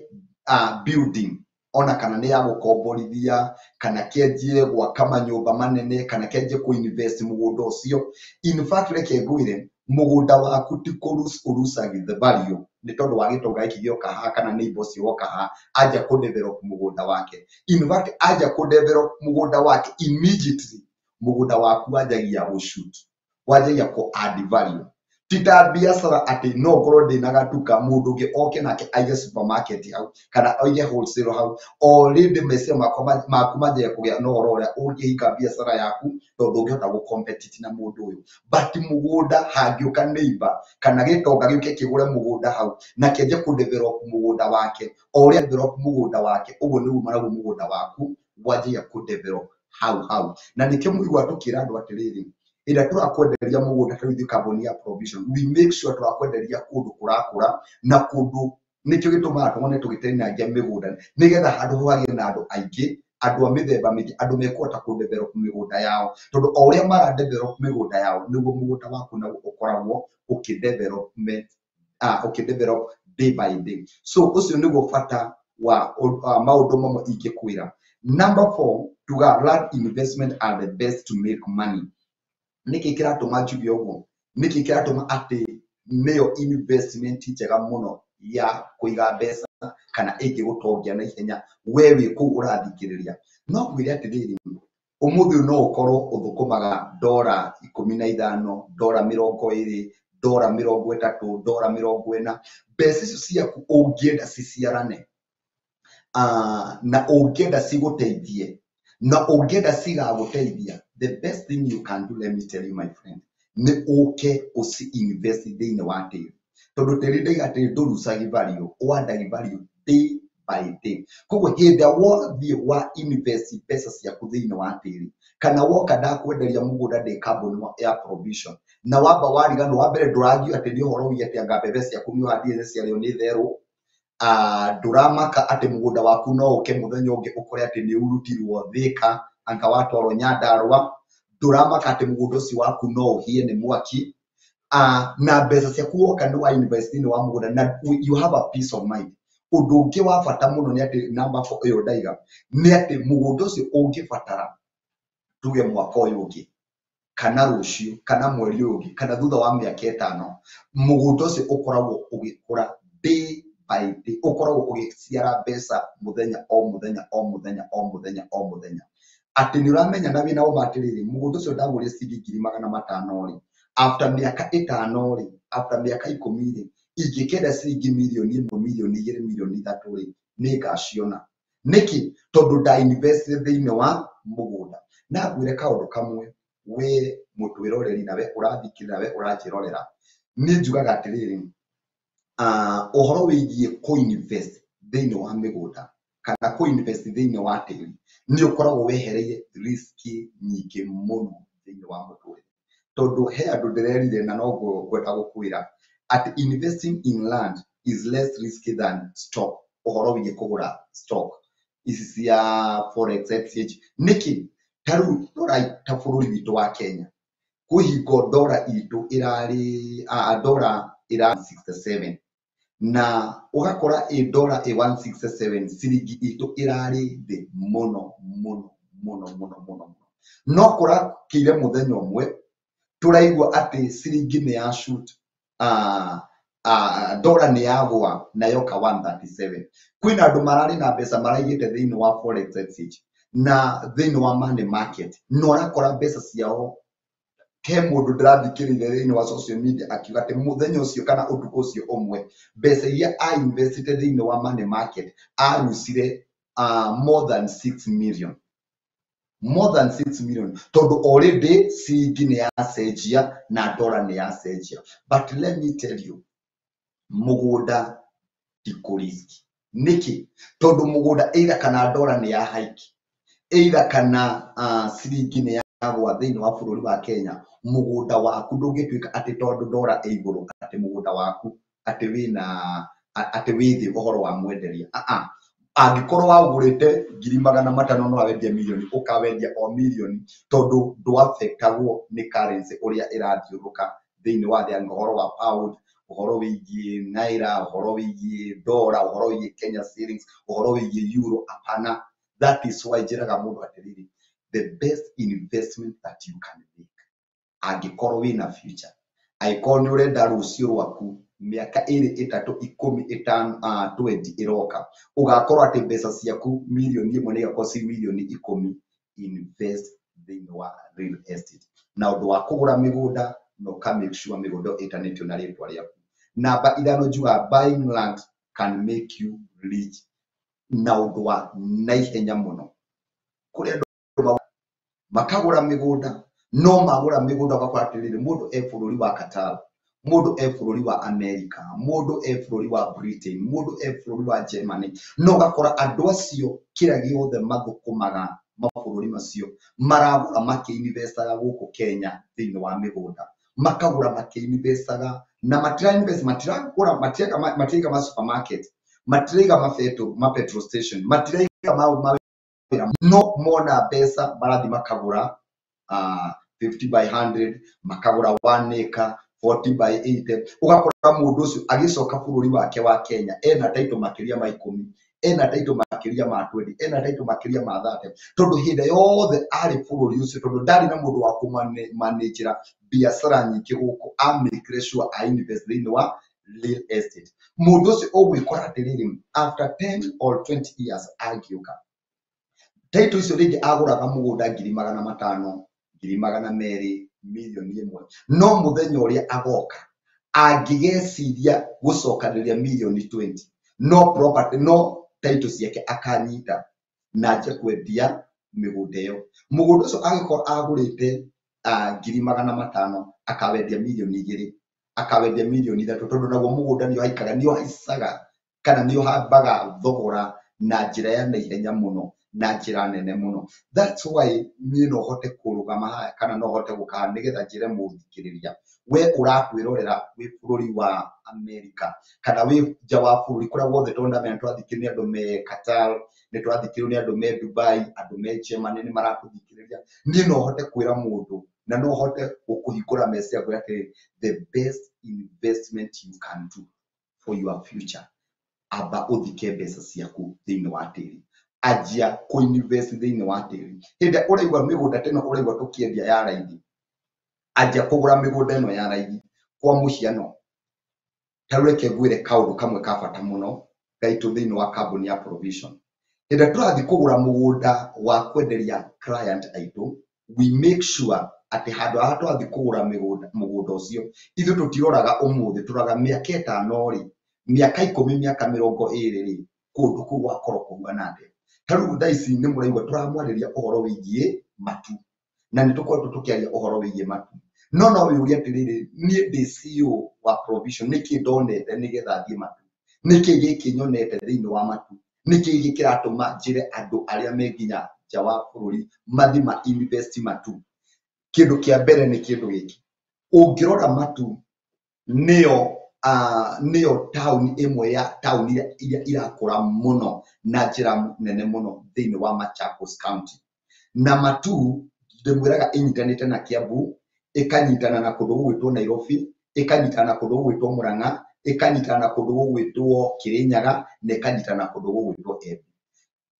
building, ona kana nĩ ya gũkomborithia kana kĩanjie gwaka manyũmba manene kana kĩanjie kũ-invest mũgũnda ũcio. In fact reke ngwĩre, mũgũnda waku ti kũ-lose the value nĩ tondũ wa gĩtonga gĩkĩ gĩoka haha kana neighbor ũcio woka haha anjia kũ-develop mũgũnda wake. In fact anjia kũ-develop mũgũnda wake immediately mũgũnda waku wanjagia gũ-shoot, wanjagia kũ-add value. Ti ta biacara atĩ no ngorwo ndĩna gatuka mũndũ ũngĩ oke nake aige supermarket hau kana aige wholesale hau, already meciria makwa maku manjagia kũgĩa na ũhoro ũrĩa ũngĩhinga biacara yaku tondũ ndũngĩhota gũ-compete na mũndũ ũyũ. But mũgũnda hangĩũka neighbor kana gĩtonga gĩũke kĩgũre mũgũnda hau na kĩanjie kũ-develop mũgũnda wake, o ũrĩa develop mũgũnda wake ũguo nĩguo naguo mũgũnda waku wanjagia kũ-develop hau hau. Na nĩkĩo mũigua tũkĩra andũ atĩrĩrĩ, ĩrĩa tũrakwenderia mũgũnda ta rĩu ithuĩ kambuni ya Provision, we make sure tũrakwenderia kũndũ kũrakũra na kũndũ, nĩkĩo gĩtũmaga tuone tũgĩtenangia mĩgũnda nĩgetha handũ hau hagĩe na andũ aingĩ, andũ a mĩthemba mĩingĩ, andũ mekũhota kũ-develop mĩgũnda yao, tondũ o ũrĩa mara develop mĩgũnda yao nĩguo mũgũnda waku naguo ũkoragwo ũkĩ-develop day by day. So ũcio nĩguo bata wa maũndũ mamwe ingĩkwĩra. Number 4, tuga land investment are the best to make money. Nĩkĩ kĩratũma njuge ũguo? Nĩkĩ kĩratũma atĩ nĩyo investment njega mũno ya kũiga mbeca kana ĩngĩgũtongia na ihenya we wĩ kũu ũrathikĩrĩria? No ngwĩre atĩrĩrĩ, ũmũthĩ ũyũ no ũkorwo ũthũkũmaga ndora 15, ndora 20, ndora 30, ndora 40. Mbeca icio ciaku ũngĩenda ciciarane, na ũngĩenda cigũteithie, na ũngĩenda cigagũteithia, the best thing you can do, let me tell you my friend, nĩ ũke ũci invest thĩinĩ wa tĩri. Tondũ tĩri ndaiga atĩ ndũrucagi value, ũandagi value day by day. Koguo hĩndĩ ĩrĩa wathiĩ wa invest mbeca ciaku thĩinĩ wa tĩri, kana woka ndakwenderia mũgũnda ndĩ kambuni ya Provision, na wamba wariganĩrwo, wa mbere ndũragio atĩ nĩ ũhoro wĩgiĩ atĩ anga mbembe ciaku nĩ ũhandire ciarĩo nĩ therũ, ndũramaka atĩ mũgũnda waku no ũke mũthenya ũngĩ ũkore atĩ nĩ ũrutirwo Thĩka anga watwarwo Nyandarũa, ndũramaka atĩ mũgũnda ũcio waku no ũhĩe nĩ mwaki, na mbeca ciaku woka nĩ wa invest thĩinĩ wa mũgũnda na you have a peace of mind. Ũndũ ũngĩ wa bata mũno nĩ atĩ number 4 ĩyo ndaiga nĩ atĩ mũgũnda ũcio ũngĩbatara tuge mwaka ũyũ ũngĩ kana rũciũ kana mweri ũyũ ũngĩ kana thutha wa mĩaka 5, mũgũnda ũcio ũkoragwo ũgĩkũra day by day, ũkoragwo ũgĩciara mbeca mũthenya o mũthenya o mũthenya o mũthenya o mũthenya. Atĩ nĩ ũramenya na wĩna ũma atĩrĩrĩ, mũgũnda ũcio ndagũrire ciringi ngiri magana matano rĩ, after mĩaka 5 rĩ, after mĩaka 10 rĩ, ingĩkenda ciringi mirioni 1, mirioni 2, mirioni 3 rĩ, nĩ ngaciona. Nĩkĩ? Tondũ nda invest thĩinĩ wa mũgũnda. Na ngwĩre kaũndũ kamwe, we mũtwĩroreri nawe ũrathikĩrĩria nawe ũranjĩrorera, niĩ njugaga atĩrĩrĩ, ũhoro wĩgiĩ kũ-invest thĩinĩ wa mĩgũnda kana kũ-invest thĩinĩ wa tĩri nĩ ũkoragwo wehereire risk nyingĩ mũno thĩinĩ wa mũtũrĩre. Tondũ he andũ ndĩrerire na no ngwenda gũkwĩra atĩ investing in land is less risky than stock. Ũhoro wĩgiĩ kũgũra stock ici cia forex exchange. Nĩkĩ? Ta rĩu rora ta bũrũri witũ wa Kenya, kwĩ hingo ndora itũ ĩrarĩ ndora ĩra 67, na ũgakora ĩ ndora ĩ 167, ciringi itũ ĩrarĩ thĩ mũno mũno mũno mũno mũno mũno. No kũrakĩire mũthenya ũmwe tũraigua atĩ ciringi nĩ ya shoot, ndora nĩ yagũa na yoka 137. Kwĩna andũ mararĩ na mbeca maraigĩte thĩinĩ wa forex exchange na thĩinĩ wa money market, na ũrakora mbeca ciao. He mũndũ ndĩrathikĩrĩirie thĩinĩ wa social media akiuga atĩ mũthenya ũcio kana ũtukũ ũcio ũmwe, mbeca iria a-investite thĩinĩ wa money market arucire more than 6 million, more than 6 million, tondũ already ciringi nĩ yacenjia na ndora nĩ yacenjia. But let me tell you, mũgũnda ti kũ-risk. Nĩkĩ? Tondũ mũgũnda either kana ndora nĩ ya hike, either kana ciringi nĩ yagũa thĩinĩ wa bũrũri wa Kenya, mũgũnda waku ndũngĩtuĩka atĩ tondũ ndora ĩ igũrũ atĩ mũgũnda waku atĩ wĩna atĩ wĩ thĩ ũhoro wa mwenderia. Angĩkorwo waũgũrĩte 500,000 no wendia mirioni, ũkawendia o mirioni, tondũ ndũaffectagwo nĩ currency ũrĩa ĩrathiũrũrũka thĩinĩ wa thĩ, ũhoro wa pound, ũhoro wĩgiĩ naira, ũhoro wĩgiĩ ndora, ũhoro wĩgiĩ Kenya shillings, ũhoro wĩgiĩ euro, hapana. That is why njĩraga mũndũ atĩrĩrĩ, the best investment that you can make, angĩkorwo wĩna future, angĩkorwo nĩ ũrenda rũciũ rwaku mĩaka 2, 3, 10, 5, 20 ĩroka, ũgakorwo atĩ mbeca ciaku mirioni 1 nĩ igakorwo ci mirioni 10, invest thĩinĩ wa real estate na ũndũ wa kũgũra mĩgũnda, na ũka make sure mĩgũnda ĩyo ĩtanĩtio na rĩtwa rĩaku. Namba 5 njugaga buying land can make you rich na ũndũ wa naihenya mũno. Kũrĩ andũ makagũra mĩgũnda, no magũra mĩgũnda ũgakora atĩrĩrĩ, mũndũ e bũrũri wa Qatar, mũndũ e bũrũri wa America, mũndũ e bũrũri wa Britain, mũndũ e bũrũri wa Germany, no ũgakora andũ acio kĩrĩa gĩothe mathũkũmaga mabũrũri macio maragũra makĩinvestaga gũkũ Kenya thĩinĩ wa mĩgũnda, makagũra makĩinvestaga na matira invest, matiragũra, matiraiga, matiraiga ma supermarket, matiraiga ma petrol station, matiraiga mawĩra, no mona mbeca marathiĩ makagũra 50 by 100, makagũra 1 acre, 40 by 80. Ũgakora mũndũ ũcio agĩcoka bũrũri wake wa Kenya ena title makĩria ma 10, ena title makĩria ma 20, ena title makĩria ma 30, tondũ hĩndĩ yothe arĩ bũrũri ũcio, tondũ ndarĩ na mũndũ wa kũmanĩnjĩra biacara nyingĩ gũkũ, amĩkire sure a invest thĩinĩ wa real estate. Mũndũ ũcio ũgwĩkora atĩrĩrĩ, after 10 or 20 years angĩũka, title icio rĩngĩ agũraga mũgũnda 500,000, 200,000, mirioni 1, no mũthenya ũrĩa agoka angĩgeciria gũcokanĩrĩria mirioni 20, no property, no title ciake akanyita na anjie kwendia mĩgũnda ĩyo. Mũgũnda ũcio angĩkorwo agũrĩte 500,000, akawendia mirioni 2, akawendia mirioni 3, tondũ naguo mũgũnda nĩ ũhaikaga, nĩ ũhaicaga kana nĩ ũhambaga thogora na njĩra ya naihenya mũno, na njĩra nene mũno. That's why niĩ no hote kũrũgama haha kana no hote gũka haha nĩgetha njĩre mũthikĩrĩria, we ũrakwĩrorera wĩ bũrũri wa America kana wĩ nja wa bũrũri kũrĩa guothe, tondũ ndamenya nĩ tũrathikĩrĩrio nĩ andũ me Qatar, nĩ tũrathikĩrĩrio nĩ andũ me Dubai, andũ me Germany nĩ maratũthikĩrĩria. Niĩ no hote kwĩra mũndũ na no hote gũkũhingũra meciria ngwĩre atĩrĩrĩ, the best investment you can do for your future, amba ũthike mbeca ciaku thĩinĩ wa tĩri, anjia kũ-invest thĩinĩ wa tĩri. Hĩndĩ ĩrĩa ũraigua mĩgũnda ta ĩno ũraigua tũkĩendia ya raithi, anjia kũgũra mĩgũnda ĩno ya raithi. Kwa mũhiano, ta rĩu reke ngwĩre kaũndũ kamwe ka bata mũno gaitũ thĩinĩ wa kambuni ya Provision. Hĩndĩ ĩrĩa tũrathiĩ kũgũra mũgũnda wa kwenderia client aitũ, we make sure atĩ handũ haha tũrathiĩ kũgũra mũgũnda ũcio, ithuĩ tũtiroraga ũmũthĩ, tũroraga mĩaka 5 rĩ, mĩaka 10, mĩaka 20 rĩ, kũndũ kũu gwakorwo kũhuana atĩa. Ta rĩu thaa ici nĩ mũraigua tũramwarĩria ũhoro wĩgiĩ matu, na nĩ tũkoretwo tũkĩaria ũhoro wĩgiĩ matu. No no wĩyũrie atĩrĩrĩ, niĩ ndĩ CEO wa Provision, nĩkĩ ndonete nĩgetha thiĩ matu? Nĩkĩ gĩkĩ nyonete thĩinĩ wa matu? Nĩkĩ gĩkĩ kĩratũma njĩre andũ arĩa me nginya nja wa bũrũri mathiĩ ma invest matu? Kĩndũ kĩa mbere nĩ kĩndũ gĩkĩ, ũngĩrora Matu nĩyo nĩyo taũni ĩmwe ya taũni iria irakũra mũno na njĩra nene mũno thĩinĩ wa Machakos County. Na Matu ndĩmwĩraga ĩnyitanĩte na Kiambu, ĩkanyitana na kũndũ gũgwĩtwo Nairobi, ĩkanyitana na kũndũ gũgwĩtwo Murang'a, ĩkanyitana na kũndũ gũgwĩtwo Kirinyaga, na ĩkanyitana na kũndũ gũgwĩtwo Embu.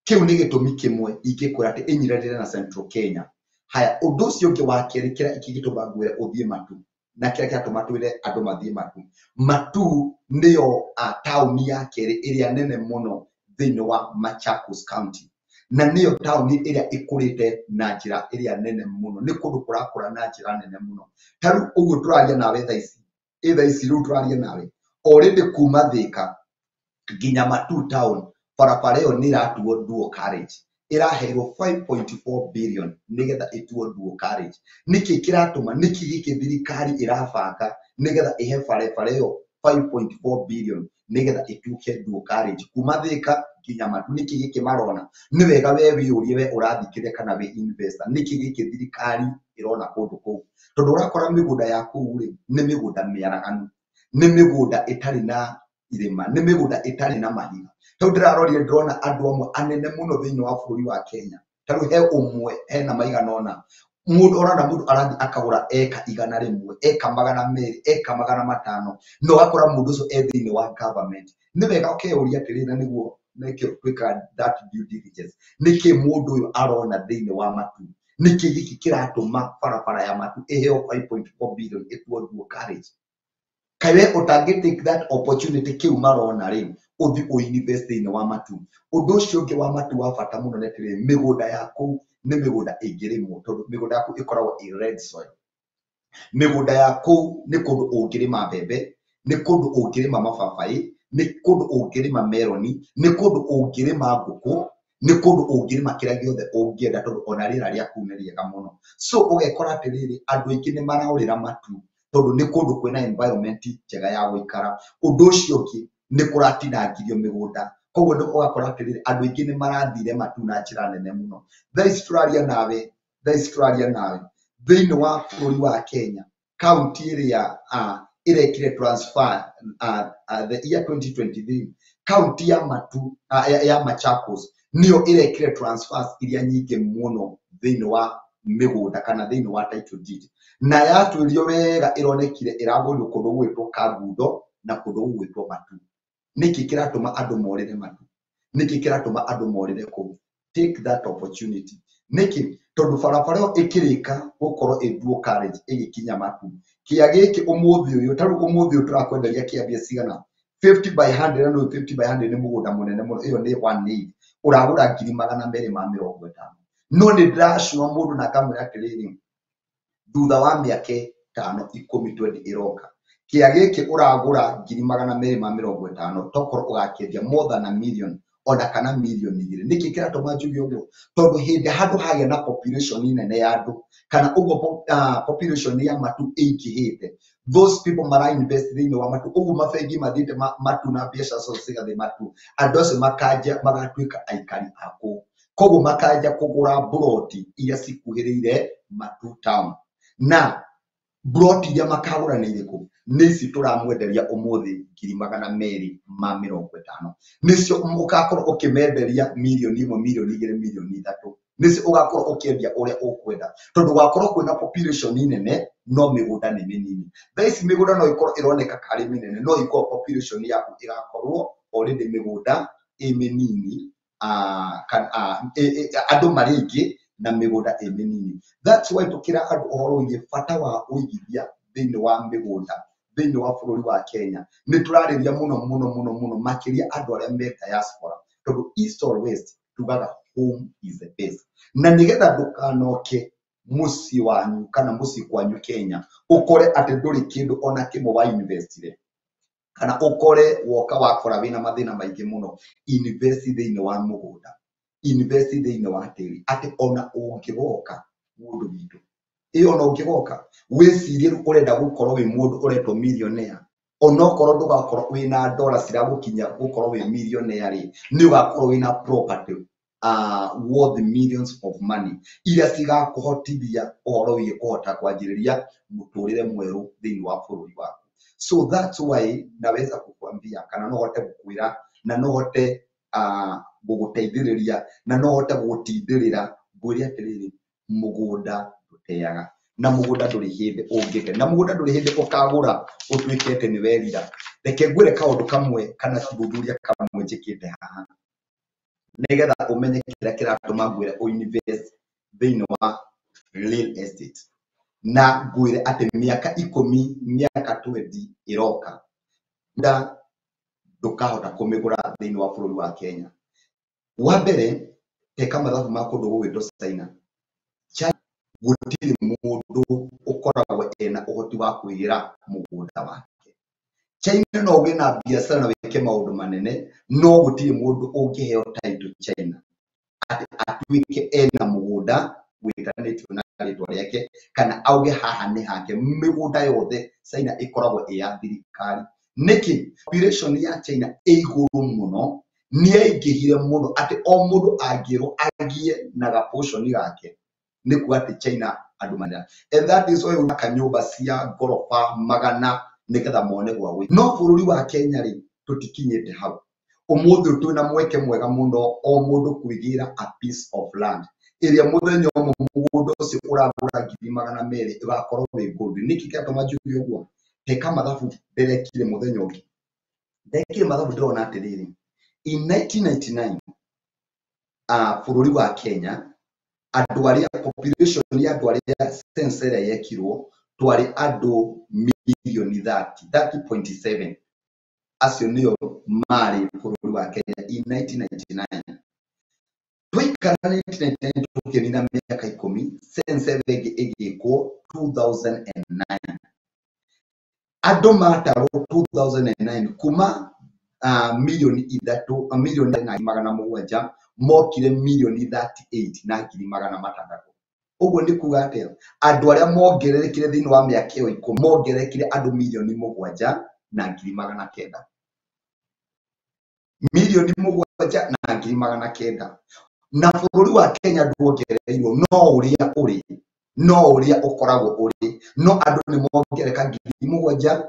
Kĩu nĩ gĩtũmi kĩmwe ingĩkwĩra atĩ ĩnyitanĩte na Central Kenya. Haya, ũndũ ũcio ũngĩ wa kerĩ kĩrĩa kĩngĩtũma ngwĩre ũthiĩ Matu na kĩrĩa kĩratũma twĩre andũ mathiĩ Matu, Matu nĩyo taũni ya kerĩ ĩrĩa nene mũno thĩinĩ wa Machakos County, na nĩyo taũni ĩrĩa ĩkũrĩte na njĩra ĩrĩa nene mũno. Nĩ kũndũ kũrakũra na njĩra nene mũno. Ta rĩu ũguo tũraria nawe thaa ici, ĩ thaa ici rĩu tũraria nawe already kuma Thika nginya Matu town barabara ĩyo nĩ ĩratuo dual carriage, ĩraheirwo 5.4 billion nĩgetha ĩtuo dual carriage. Nĩkĩ kĩratũma, nĩkĩ gĩkĩ thirikari ĩrabanga nĩgetha ĩhe barabara ĩyo 5.4 billion nĩgetha ĩtuĩke dual carriage kuma Thika nginya Matu? Nĩkĩ gĩkĩ marona? Nĩ wega we wĩyũrie, we ũrathikĩrĩria kana wĩ investor, nĩkĩ gĩkĩ thirikari ĩrona kũndũ kũu? Tondũ ũrakora mĩgũnda ya kũu rĩ, nĩ mĩgũnda mĩaraganu, nĩ mĩgũnda ĩtarĩ na irĩma, nĩ mĩgũnda ĩtarĩ na mahiga. Tondũ ndĩrarorire ndĩrona andũ amwe anene mũno thĩinĩ wa bũrũri wa Kenya. Ta rĩu he ũmwe hena maigana ũna, mũndũ ũrona mũndũ arathiĩ akagũra eka 100, eka 200, eka 500, na ũgakora mũndũ ũcio e thĩinĩ wa government. Nĩ wega ũkeyũria atĩrĩrĩ, na nĩguo nĩkĩo twĩkaga that due diligence, nĩkĩ mũndũ ũyũ arona thĩinĩ wa Matu? Nĩkĩ gĩkĩ kĩratũma barabara ya Matu ĩheo 5.4 billion ĩtuo dual carriage? Kaĩ we ũtangĩ take that opportunity kĩu marona rĩ, ũthiĩ ũ-invest thĩinĩ wa Matu? Ũndũ ũcio ũngĩ wa Matu wa bata mũno nĩ atĩrĩrĩ, mĩgũnda ya kũu nĩ mĩgũnda ĩngĩrĩmwo, tondũ mĩgũnda ya kũu ĩkoragwo ĩ red soil. Mĩgũnda ya kũu nĩ kũndũ ũngĩrĩma mbembe, nĩ kũndũ ũngĩrĩma mababaĩ, nĩ kũndũ ũngĩrĩma meroni, nĩ kũndũ ũngĩrĩma ngũkũ, nĩ kũndũ ũngĩrĩma kĩrĩa gĩothe ũngĩenda, tondũ ona rĩera rĩa kũu nĩ rĩega mũno. So ũgekora atĩrĩrĩ, andũ aingĩ nĩ maraũrĩra Matu tondũ nĩ kũndũ kwĩna environment njega ya gũikara. Ũndũ ũcio ũngĩ nĩ kũratinangirio mĩgũnda, koguo nĩ ũgakora atĩrĩrĩ, andũ aingĩ nĩ marathire Matu na njĩra nene mũno. Thaa ici tũraria nawe, thaa ici tũraria nawe thĩinĩ wa bũrũri wa Kenya, kaunti ĩrĩa ĩrekire transfer the year 2023, kaunti ya Matu ya Machakos nĩyo ĩrekire transfers iria nyingĩ mũno thĩinĩ wa mĩgũnda kana thĩinĩ wa title deed. Na yatuĩrio wega ĩronekire ĩragũrirwo kũndũ gũgwĩtwo Kangundo na kũndũ gũgwĩtwo Matu. Nĩkĩ kĩratũma andũ morĩre Matu? Nĩkĩ kĩratũma andũ morĩre kũu? Take that opportunity. Nĩkĩ? Tondũ barabara ĩyo ĩkĩrĩka gũkorwo ĩ dual carriage ĩgĩkinya Matu, kĩa gĩkĩ ũmũthĩ ũyũ, ta rĩu ũmũthĩ ũyũ tũrakwenderia kĩa mbia cigana? 50 by 100, na nĩ 50 by 100 nĩ mũgũnda mũnene mũno, ĩyo nĩ 1.8, ũragũra 250,000. No nĩ ndĩracua mũndũ na ngamwĩra atĩrĩrĩ, thutha wa mĩaka 5, 10, 20 ĩroka, kĩa gĩkĩ ũragũra 250,000, tokorwo ũgakĩendia more than a million ona kana mirioni 2. Nĩkĩ kĩratũma njuge ũguo? Tondũ hĩndĩ handũ hagĩa na population nene ya andũ, kana ũguo population ya Matu ĩingĩhĩte, those people mara invest thĩinĩ wa Matu, ũguo mabengi mathiĩte Matu na biacara ciao cigathiĩ Matu, andũ acio makanja magatuĩka aikari a kũu, koguo makanja kũgũra mburoti iria cikuhĩrĩire Matu town. Na mburoti iria makagũra nĩ irĩkũ? Nĩ ici tũramwenderia ũmũthĩ 250,000, nĩcio ũgakorwo ũkĩmenderia mirioni 1, mirioni 2, mirioni 3, nĩcio ũgakorwo ũkĩendia ũrĩa ũkwenda, tondũ gwakorwo kwĩna population nene no mĩgũnda nĩ mĩnini. Thaa ici mĩgũnda no ĩkorwo ĩroneka karĩ mĩnene, no ĩkorwo population yaku ĩgakorwo already mĩgũnda ĩ mĩnini, andũ marĩ aingĩ na mĩgũnda ĩ mĩnini. That's why tũkĩra andũ ũhoro wĩgiĩ bata wa ũigithia thĩinĩ wa mĩgũnda thĩinĩ wa bũrũri wa Kenya. Nĩ tũrarĩria mũno mũno mũno mũno makĩria andũ arĩa me diaspora, tondũ east or west tugaga home is the best. Na nĩgetha ndũkanoke mũciĩ wanyu kana mũciĩ kwanyu Kenya ũkore atĩ ndũrĩ kĩndũ ona kĩmwe wa investire, kana ũkore woka wakora wĩna mathĩna maingĩ mũno, invest thĩinĩ wa mũgũnda, invest thĩinĩ wa tĩri, atĩ ona ũngĩgoka mũndũ witũ ĩyo, ona ũngĩgoka wĩcirie rĩu ũrenda gũkorwo wĩ mũndũ ũretwo millionaire, onokorwo ndũgakorwo wĩna dola ciragũkinya gũkorwo wĩ millionaire rĩ, nĩ ũgakorwo wĩna property. worth millions of money iria cigakũhotithia ũhoro wĩgiĩ kũhota kwanjĩrĩria mũtũrĩre mwerũ thĩinĩ wa bũrũri waku. So that's why naweza kukwambia kana no hote gũkwĩra na no hote gũgũteithĩrĩria na no hote gũgũtindĩrĩra ngwĩre atĩrĩrĩ, mũgũnda ndũteaga na mũgũnda ndũrĩ hĩndĩ ũngĩte na mũgũnda ndũrĩ hĩndĩ ũkagũra ũtuĩke atĩ nĩ werira. Reke ngwĩre kaũndũ kamwe kana gũthuthuria kamwe njĩkĩte haha nĩgetha ũmenye kĩrĩa kĩratũma ngwĩre ũinvest thĩinĩ wa real estate, na ngwĩre atĩ mĩaka 10 mĩaka 20 ĩroka nda ndũkahota kũmĩgũra thĩinĩ wa bũrũri wa Kenya. Wa mbere, teka mathabu ma kũndũ gũgwĩtwo China. China gũtirĩ mũndũ ũkoragwo ena ũhoti wa kwĩgĩra mũgũnda wake. China no ũgĩe na biacara na wĩke maũndũ manene, no gũtirĩ mũndũ ũngĩheo title China atĩ atuĩke ena mũgũnda wĩtanĩtio na rĩtwa rĩake kana auge haha nĩ hake. Mĩgũnda yothe China ĩkoragwo ĩ ya thirikari. Nĩkĩ? Population ya China ĩ igũrũ mũno, nĩ yaingĩhire mũno atĩ o mũndũ angĩrwo agĩe na gaportion gake nĩ kuga atĩ China andũ manene. And that is why ũgaka nyũmba cia ngoroba magana nĩgetha mone gwa gũikara. No bũrũri wa Kenya rĩ, tũtikinyĩte hau. Ũmũthĩ twĩna mweke mwega mũno o mũndũ kwĩgĩra a piece of land ĩrĩa mũthenya ũmwe mũgũnda ũcio ũragũra 200,000 ũgakorwo wĩ gold. Nĩkĩ kĩratũma njuge ũguo? Teka mathabu ndĩrekire mũthenya ũngĩ. Ndekire mathabu ndĩrona atĩrĩrĩ, in 1999 bũrũri wa Kenya andũ arĩa population ya andũ arĩa census ĩrĩa yekirwo twarĩ andũ mirioni 30.7 acio nĩo marĩ bũrũri wa Kenya in 1999. Twaikara 1999 tũkĩnina mĩaka 10, census ĩngĩ ĩgĩkwo 2009. Andũ matarwo 2009 kuma mirioni 3 mirioni na 700 mokire mirioni 38 na 600,000. Ũguo nĩ kuga atĩa? Andũ arĩa mongererekire thĩinĩ wa mĩaka ĩyo 10 mongererekire andũ mirioni 7 na 900,000. Mirioni 7 na 900,000. Na bũrũri wa Kenya ndwongereirwo no ũrĩa ũrĩ, no ũrĩa ũkoragwo ũrĩ, no andũ nĩ mongereka 7,000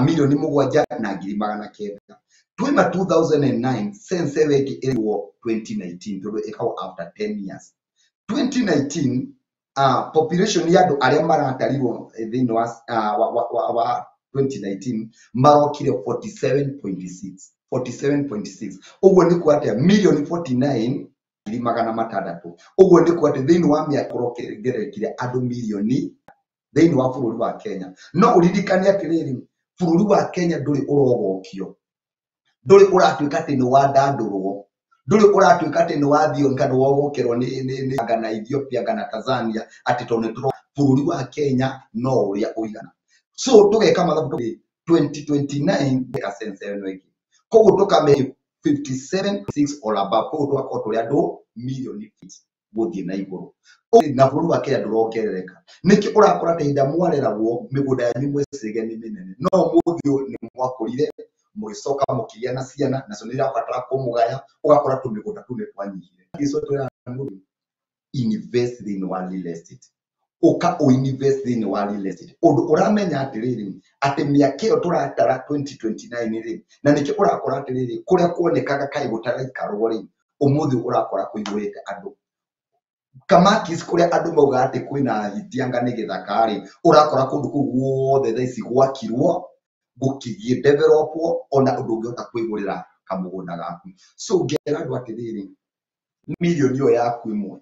mirioni 7 na 900,000. Twima 2009 census ĩngĩ ĩrĩrwo 2019 tondũ ĩkagwo after 10 years. 2019 population ya andũ arĩa maratarirwo thĩinĩ wa 2019 marokire 47.6. 47.6. Ũguo nĩ kuga atĩa? Mirioni 49 600,000. Ũguo nĩ kuga atĩ thĩinĩ wa mĩaka kũrongererekire andũ mirioni thĩinĩ wa bũrũri wa Kenya. No ũririkane atĩrĩrĩ, bũrũri wa Kenya ndũrĩ ũrogokio, ndũrĩ ũratuĩka atĩ nĩ wandandũrwo, ndũrĩ ũratuĩka atĩ nĩ wathio kana wogokerwo nĩ anga na Ethiopia anga na Tanzania atĩ tondũ nĩ bũrũri wa Kenya no ũrĩa ũigana. So tũgeka mathabu 2029 eka census ĩno ĩngĩ, koguo tũkame 57.6 or above, koguo tũgakorwo tũrĩ andũ mirioni gũthiĩ na igũrũ. Na bũrũri wa Kenya ndũrongerereka. Nĩkĩ ũrakora ta ihinda mwareragwo mĩgũnda yanyu mweciririe nĩ mĩnene, no ũmũthĩ ũyũ nĩ mwakũrire mũgĩcoka mũkĩgĩa na ciana nacio nĩ irabatara kũmũgaya, ũgakora tũmĩgũnda tũu nĩ twanyihire. So twĩraga mũndũ invest thĩinĩ wa real estate, ũka ũinvest thĩinĩ wa real estate. Ũndũ ũramenya atĩrĩrĩ, atĩ mĩaka ĩyo tũratara 2029 rĩ, na nĩkĩo ũrakora atĩrĩrĩ, kũrĩa kuonekaga kaĩ gũtaraikarwo rĩ, ũmũthĩ ũrakora kũihũrĩte andũ. Kamakis kũrĩa andũ maugaga atĩ kwĩna hitianga nĩ gĩthaka rĩ, ũrakora kũndũ kũu guothe thaa ici gwakirwo gũkĩgĩe developwo, ona ũndũ ũngĩhota kwĩgũrĩra kamũgũnda gaku. So ngera andũ atĩrĩrĩ, mirioni ĩyo yaku ĩmwe,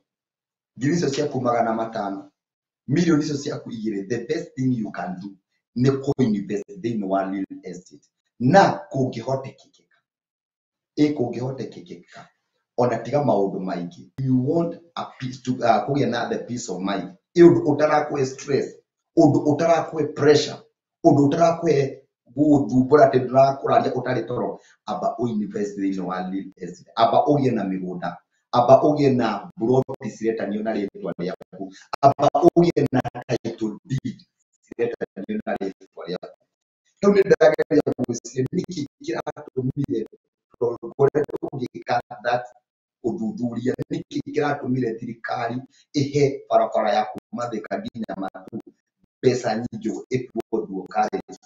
ngiri icio ciaku 500, mirioni icio ciaku 2, the best thing you can do nĩ kũ-invest thĩinĩ wa real estate. Na kũngĩhotekeka, kũngĩhotekeka ona tiga maũndũ maingĩ, you want a peace to kũgĩa na the peace of mind, ĩ ũndũ ũtarakũhe stress, ũndũ ũtarakũhe pressure, ũndũ ũtarakũhe gũgũthumbũra atĩ ndũrakũraria ũtarĩ toro, amba ũinvest thĩinĩ wa real estate, amba ũgĩe na mĩgũnda, amba ũgĩe na ploti ciretanio na rĩtwa rĩaku, amba ũgĩe na title deed ciretanio na rĩtwa rĩaku. Rĩu nĩ ndĩrageria gwĩciria nĩkĩ kĩratũmire ngoretwo ngĩka that Ũthuthuria nĩkĩ kĩratũmire thirikari ĩhe barabara ya kuma Thika nginya Matu mbeca nyingĩ ũguo ĩtuo dual carriage.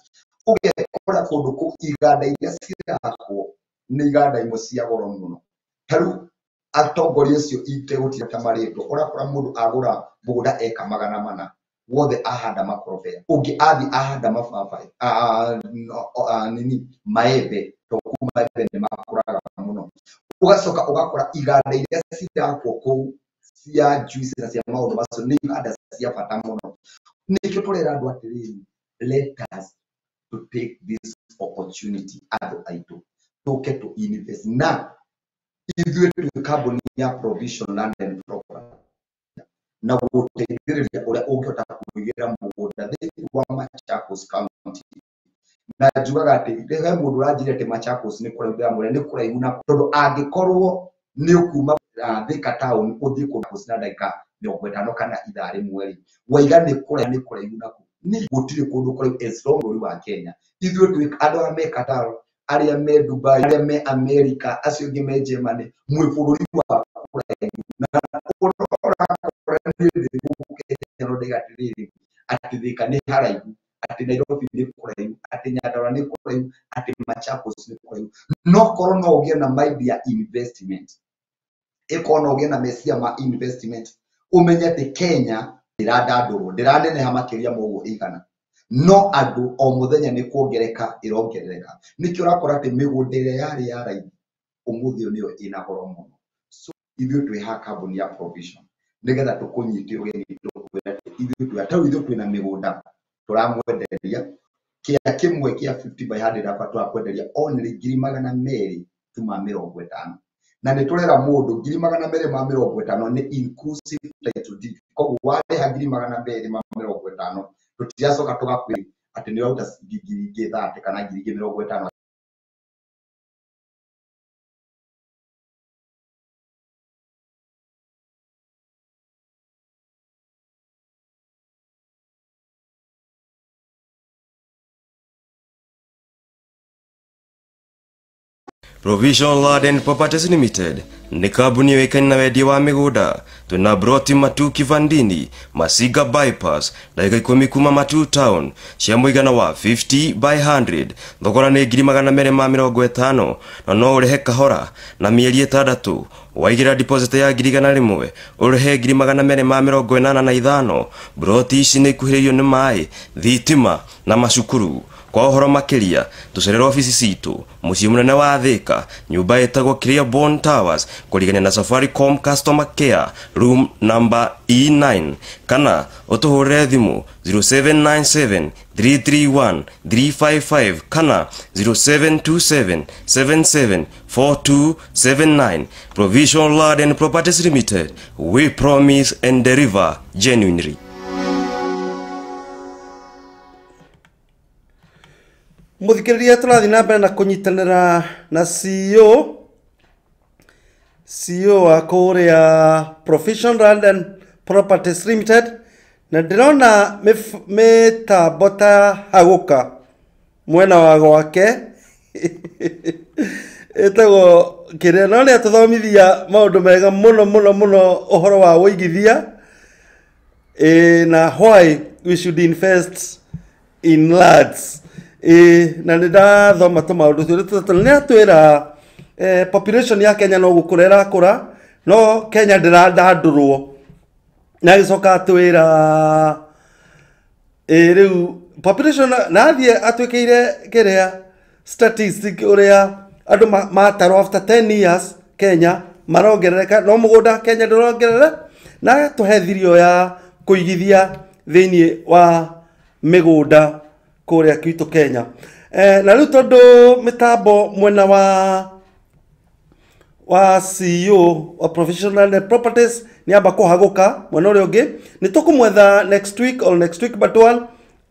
Ũgekora kũndũ kũu iganda iria cirakwo nĩ iganda imwe cia goro mũno. Ta rĩu atongoria acio itegũtira ta marĩtwa, ũrakora mũndũ agũra mũgũnda eka 400 wothe ahanda makorobea, ũngĩ athiĩ ahanda mababaĩ, nini maembe, tondũ kũu maembe nĩ makũraga mũno. Ũgacoka ũgakora iganda iria cirakwo kũu cia juice na cia maũndũ macio nĩ iganda cia bata mũno. Nĩkĩo tũrera andũ atĩrĩrĩ, let us to take this opportunity andũ aitũ tũke tũ invest. Na ithuĩ twĩ kambuni ya Provision Land and Property na gũteithĩrĩria ũrĩa ũngĩhota kũigĩra mũgũnda thĩinĩ wa Machakos County. Na njugaga atĩ he mũndũ ũranjĩra atĩ Machakos nĩ kũraihu, ndĩramwĩra nĩ kũraihu, na tondũ angĩkorwo nĩ ũkuma Thika town ũthiĩ kũndũ na ndagĩka 50 kana ithaa rĩmwe rĩ, waiga nĩ kũraihu, nĩ kũraihu na nĩ gũtirĩ kũndũ kũraihu as long bũrũri wa Kenya. Ithuĩ twĩ andũ arĩa me Qatar, arĩa me Dubai, arĩa me America, acio angĩ me Germany, mwĩ bũrũri wa kũraihu. Na ũrakora niĩ ndĩ gũkũ Kenya no ndaiga atĩrĩrĩ, atĩ Thika nĩ haraihu, atĩ Nairobi nĩ kũraihu, atĩ Nyandarua nĩ kũraihu, atĩ Machakos nĩ kũraihu. No korwo no ũgĩe na mind ya investment, ĩkorwo no ũgĩe na meciria ma investment, ũmenye atĩ Kenya ndĩrandandũrwo, ndĩraneneha makĩria ma ũguo ĩigana, no andũ o mũthenya nĩ kuongereka ĩrongerereka. Nĩkĩo ũrakora atĩ mĩgũnda ĩrĩa yarĩ ya raithi ũmũthĩ ũyũ nĩyo ĩna goro mũno. So ithuĩ twĩ haha kambuni ya Provision nĩgetha tũkũnyite ũgeni, tũkwĩre atĩ ithuĩ twĩ ta rĩu ithuĩ twĩna mĩgũnda tũramwenderia kĩa kĩmwe kĩa 50 by 100 hapa tũrakwenderia only 250,000 tu. Na nĩ tũrera mũndũ 250,000 nĩ inclusive title deed. Koguo warĩha 250,000 tũtiracoka tũgakwĩra atĩ nĩ ũraruta 30,000 kana 50,000. Provision Land and Properties Limited nĩ kambuni yũĩkaine na wendia wa mĩgũnda. Twĩna broti Matu Kivandini, Masiga Bypass, ndagĩka 10 kuma Matu Town, cia mũigana wa 50 by 100. Thogora nĩ 250,000 na no ũrĩhe kahora na mĩeri 6. Waigĩra deposit ya 100,000 ũrĩhe 285,000. Broti ici nĩ ikuhĩrĩirio nĩ maĩ, thitima na macukuru. Kwa ũhoro makĩria tũcerere ofici citũ mũciĩ mũnene wa Thika, nyũmba ĩtagwo Clearborn Towers, kũrigania na Safaricom Customer Care, room number E9, kana ũtũhũrĩre thimũ 0797 331 355 kana 0727 77 4279. Provision Land and Properties Limited, we promise and deliver genuinely. Muthikiriria, tũrathiĩ na mbere na kũnyitanĩra na CEO wa kũrĩa Provision Land and Properties Limited, na ndĩrona mĩtambo ta hagũka mwena wa gwake ĩtagwo kĩrĩa, no nĩ atũthomithia maũndũ mega mũno mũno mũno ũhoro wa ũigithia na why we should invest in lands. Na nĩ ndathoma tũmaũndũ twĩrĩ tũtatũ. Nĩ atwĩra population ya Kenya no gũkũra ĩrakũra, no Kenya ndĩrandandũrwo. Na agĩcoka atwĩra rĩu population na athiĩ atwĩkĩire kĩrĩa statistic ũrĩa andũ matarwo after 10 years Kenya marongerereka, no mũgũnda Kenya ndũrongerera, na agatũhe thirio ya kũigithia thĩinĩ wa mĩgũnda kũrĩa gwitũ Kenya. Na rĩu tondũ mĩtambo mwena wa CEO wa Professional and Properties nĩ amba kũhagũka mwena ũrĩa ũngĩ, nĩ tũkũmwetha next week or next week but one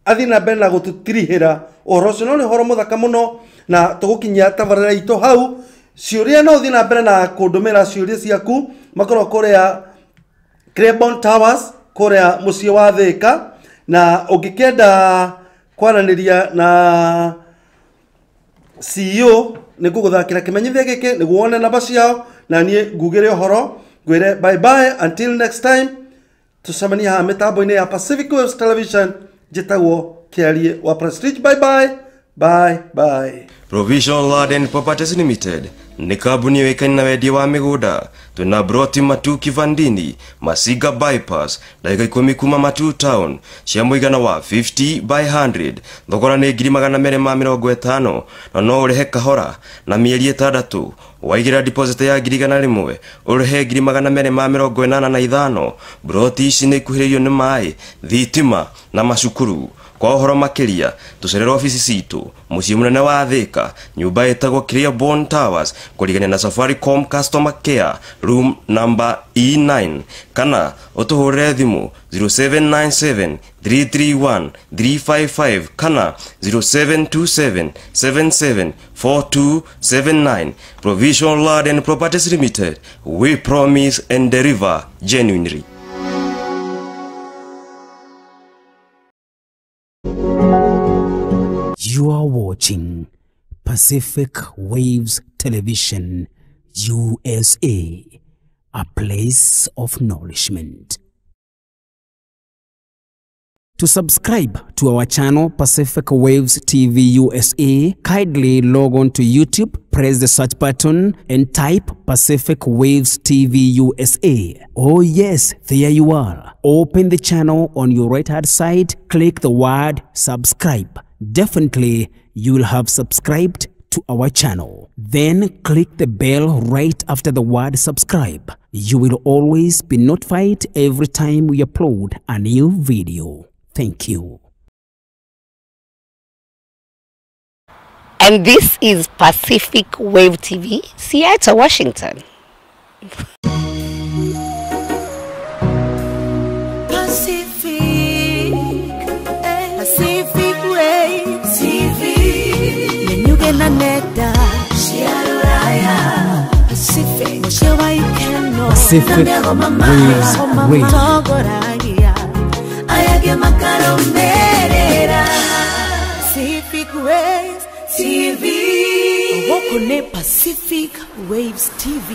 athiĩ na mbere na gũtũtirihĩra ũhoro ũcio. No nĩ ũhoro mũthaka mũno na tũgũkinyia tabarĩra itũ hau. Ciũria no ũthiĩ na mbere na kũndũmĩra ciũria ciaku, makorwo kũrĩa Crebon Towers kũrĩa mũciĩ wa Thika, na ũngĩkĩenda kwaranĩria na CEO nĩ ngũgũthakĩra kĩmenyithia gĩkĩ nĩguo wone namba ciao. Na niĩ ngugĩre ũhoro ngwĩre bye bye until next time. Tũcemanie haha mĩtambo-inĩ ya Pacific Waves Television. Njĩtagwo Kĩarie wa Prestige. Bye bye. Bye bye. Provision Land and Properties Limited nĩ kambuni yũĩkaine na wendia wa mĩgũnda. Twĩna broti Matu Kivandini, Masiga Bypass, ndagĩka 10 kuma Matu Town, cia mũigana wa 50 by 100. Thogora nĩ 250,000 na no ũrĩhe kahora na mĩeri 6. Waigĩra deposit ya 100,000 ũrĩhe 285,000. Broti ici nĩ ikuhĩrĩirio nĩ maĩ, thitima na macukuru. Kwa ũhoro makĩria tũcerere ofici citũ mũciĩ mũnene wa Thika, nyũmba ĩtagwo Clearborn Towers, kũrigania na Safaricom Customer Care room number E9, kana ũtũhũrĩre thimũ 0797 331 355 kana 0727 77 4279. Provision Land and Properties Limited, we promise and deliver genuinely. You are watching Pacific Waves Television, USA, a place of nourishment. To subscribe to our channel Pacific Waves TV USA, kindly log on to YouTube, press the search button and type Pacific Waves TV USA. Oh yes, there you are. Open the channel on your right hand side, click the word subscribe. Definitely you will have subscribed to our channel. Then click the bell right after the word subscribe. You will always be notified every time we upload a new video. Thank you. And this is Pacific Wave TV, Seattle, Washington. Pacific, Pacific Wave TV. Menyuge na neta, Pacific, Pacific Waves Radio. Pacific Waves TV. Pacific Waves TV.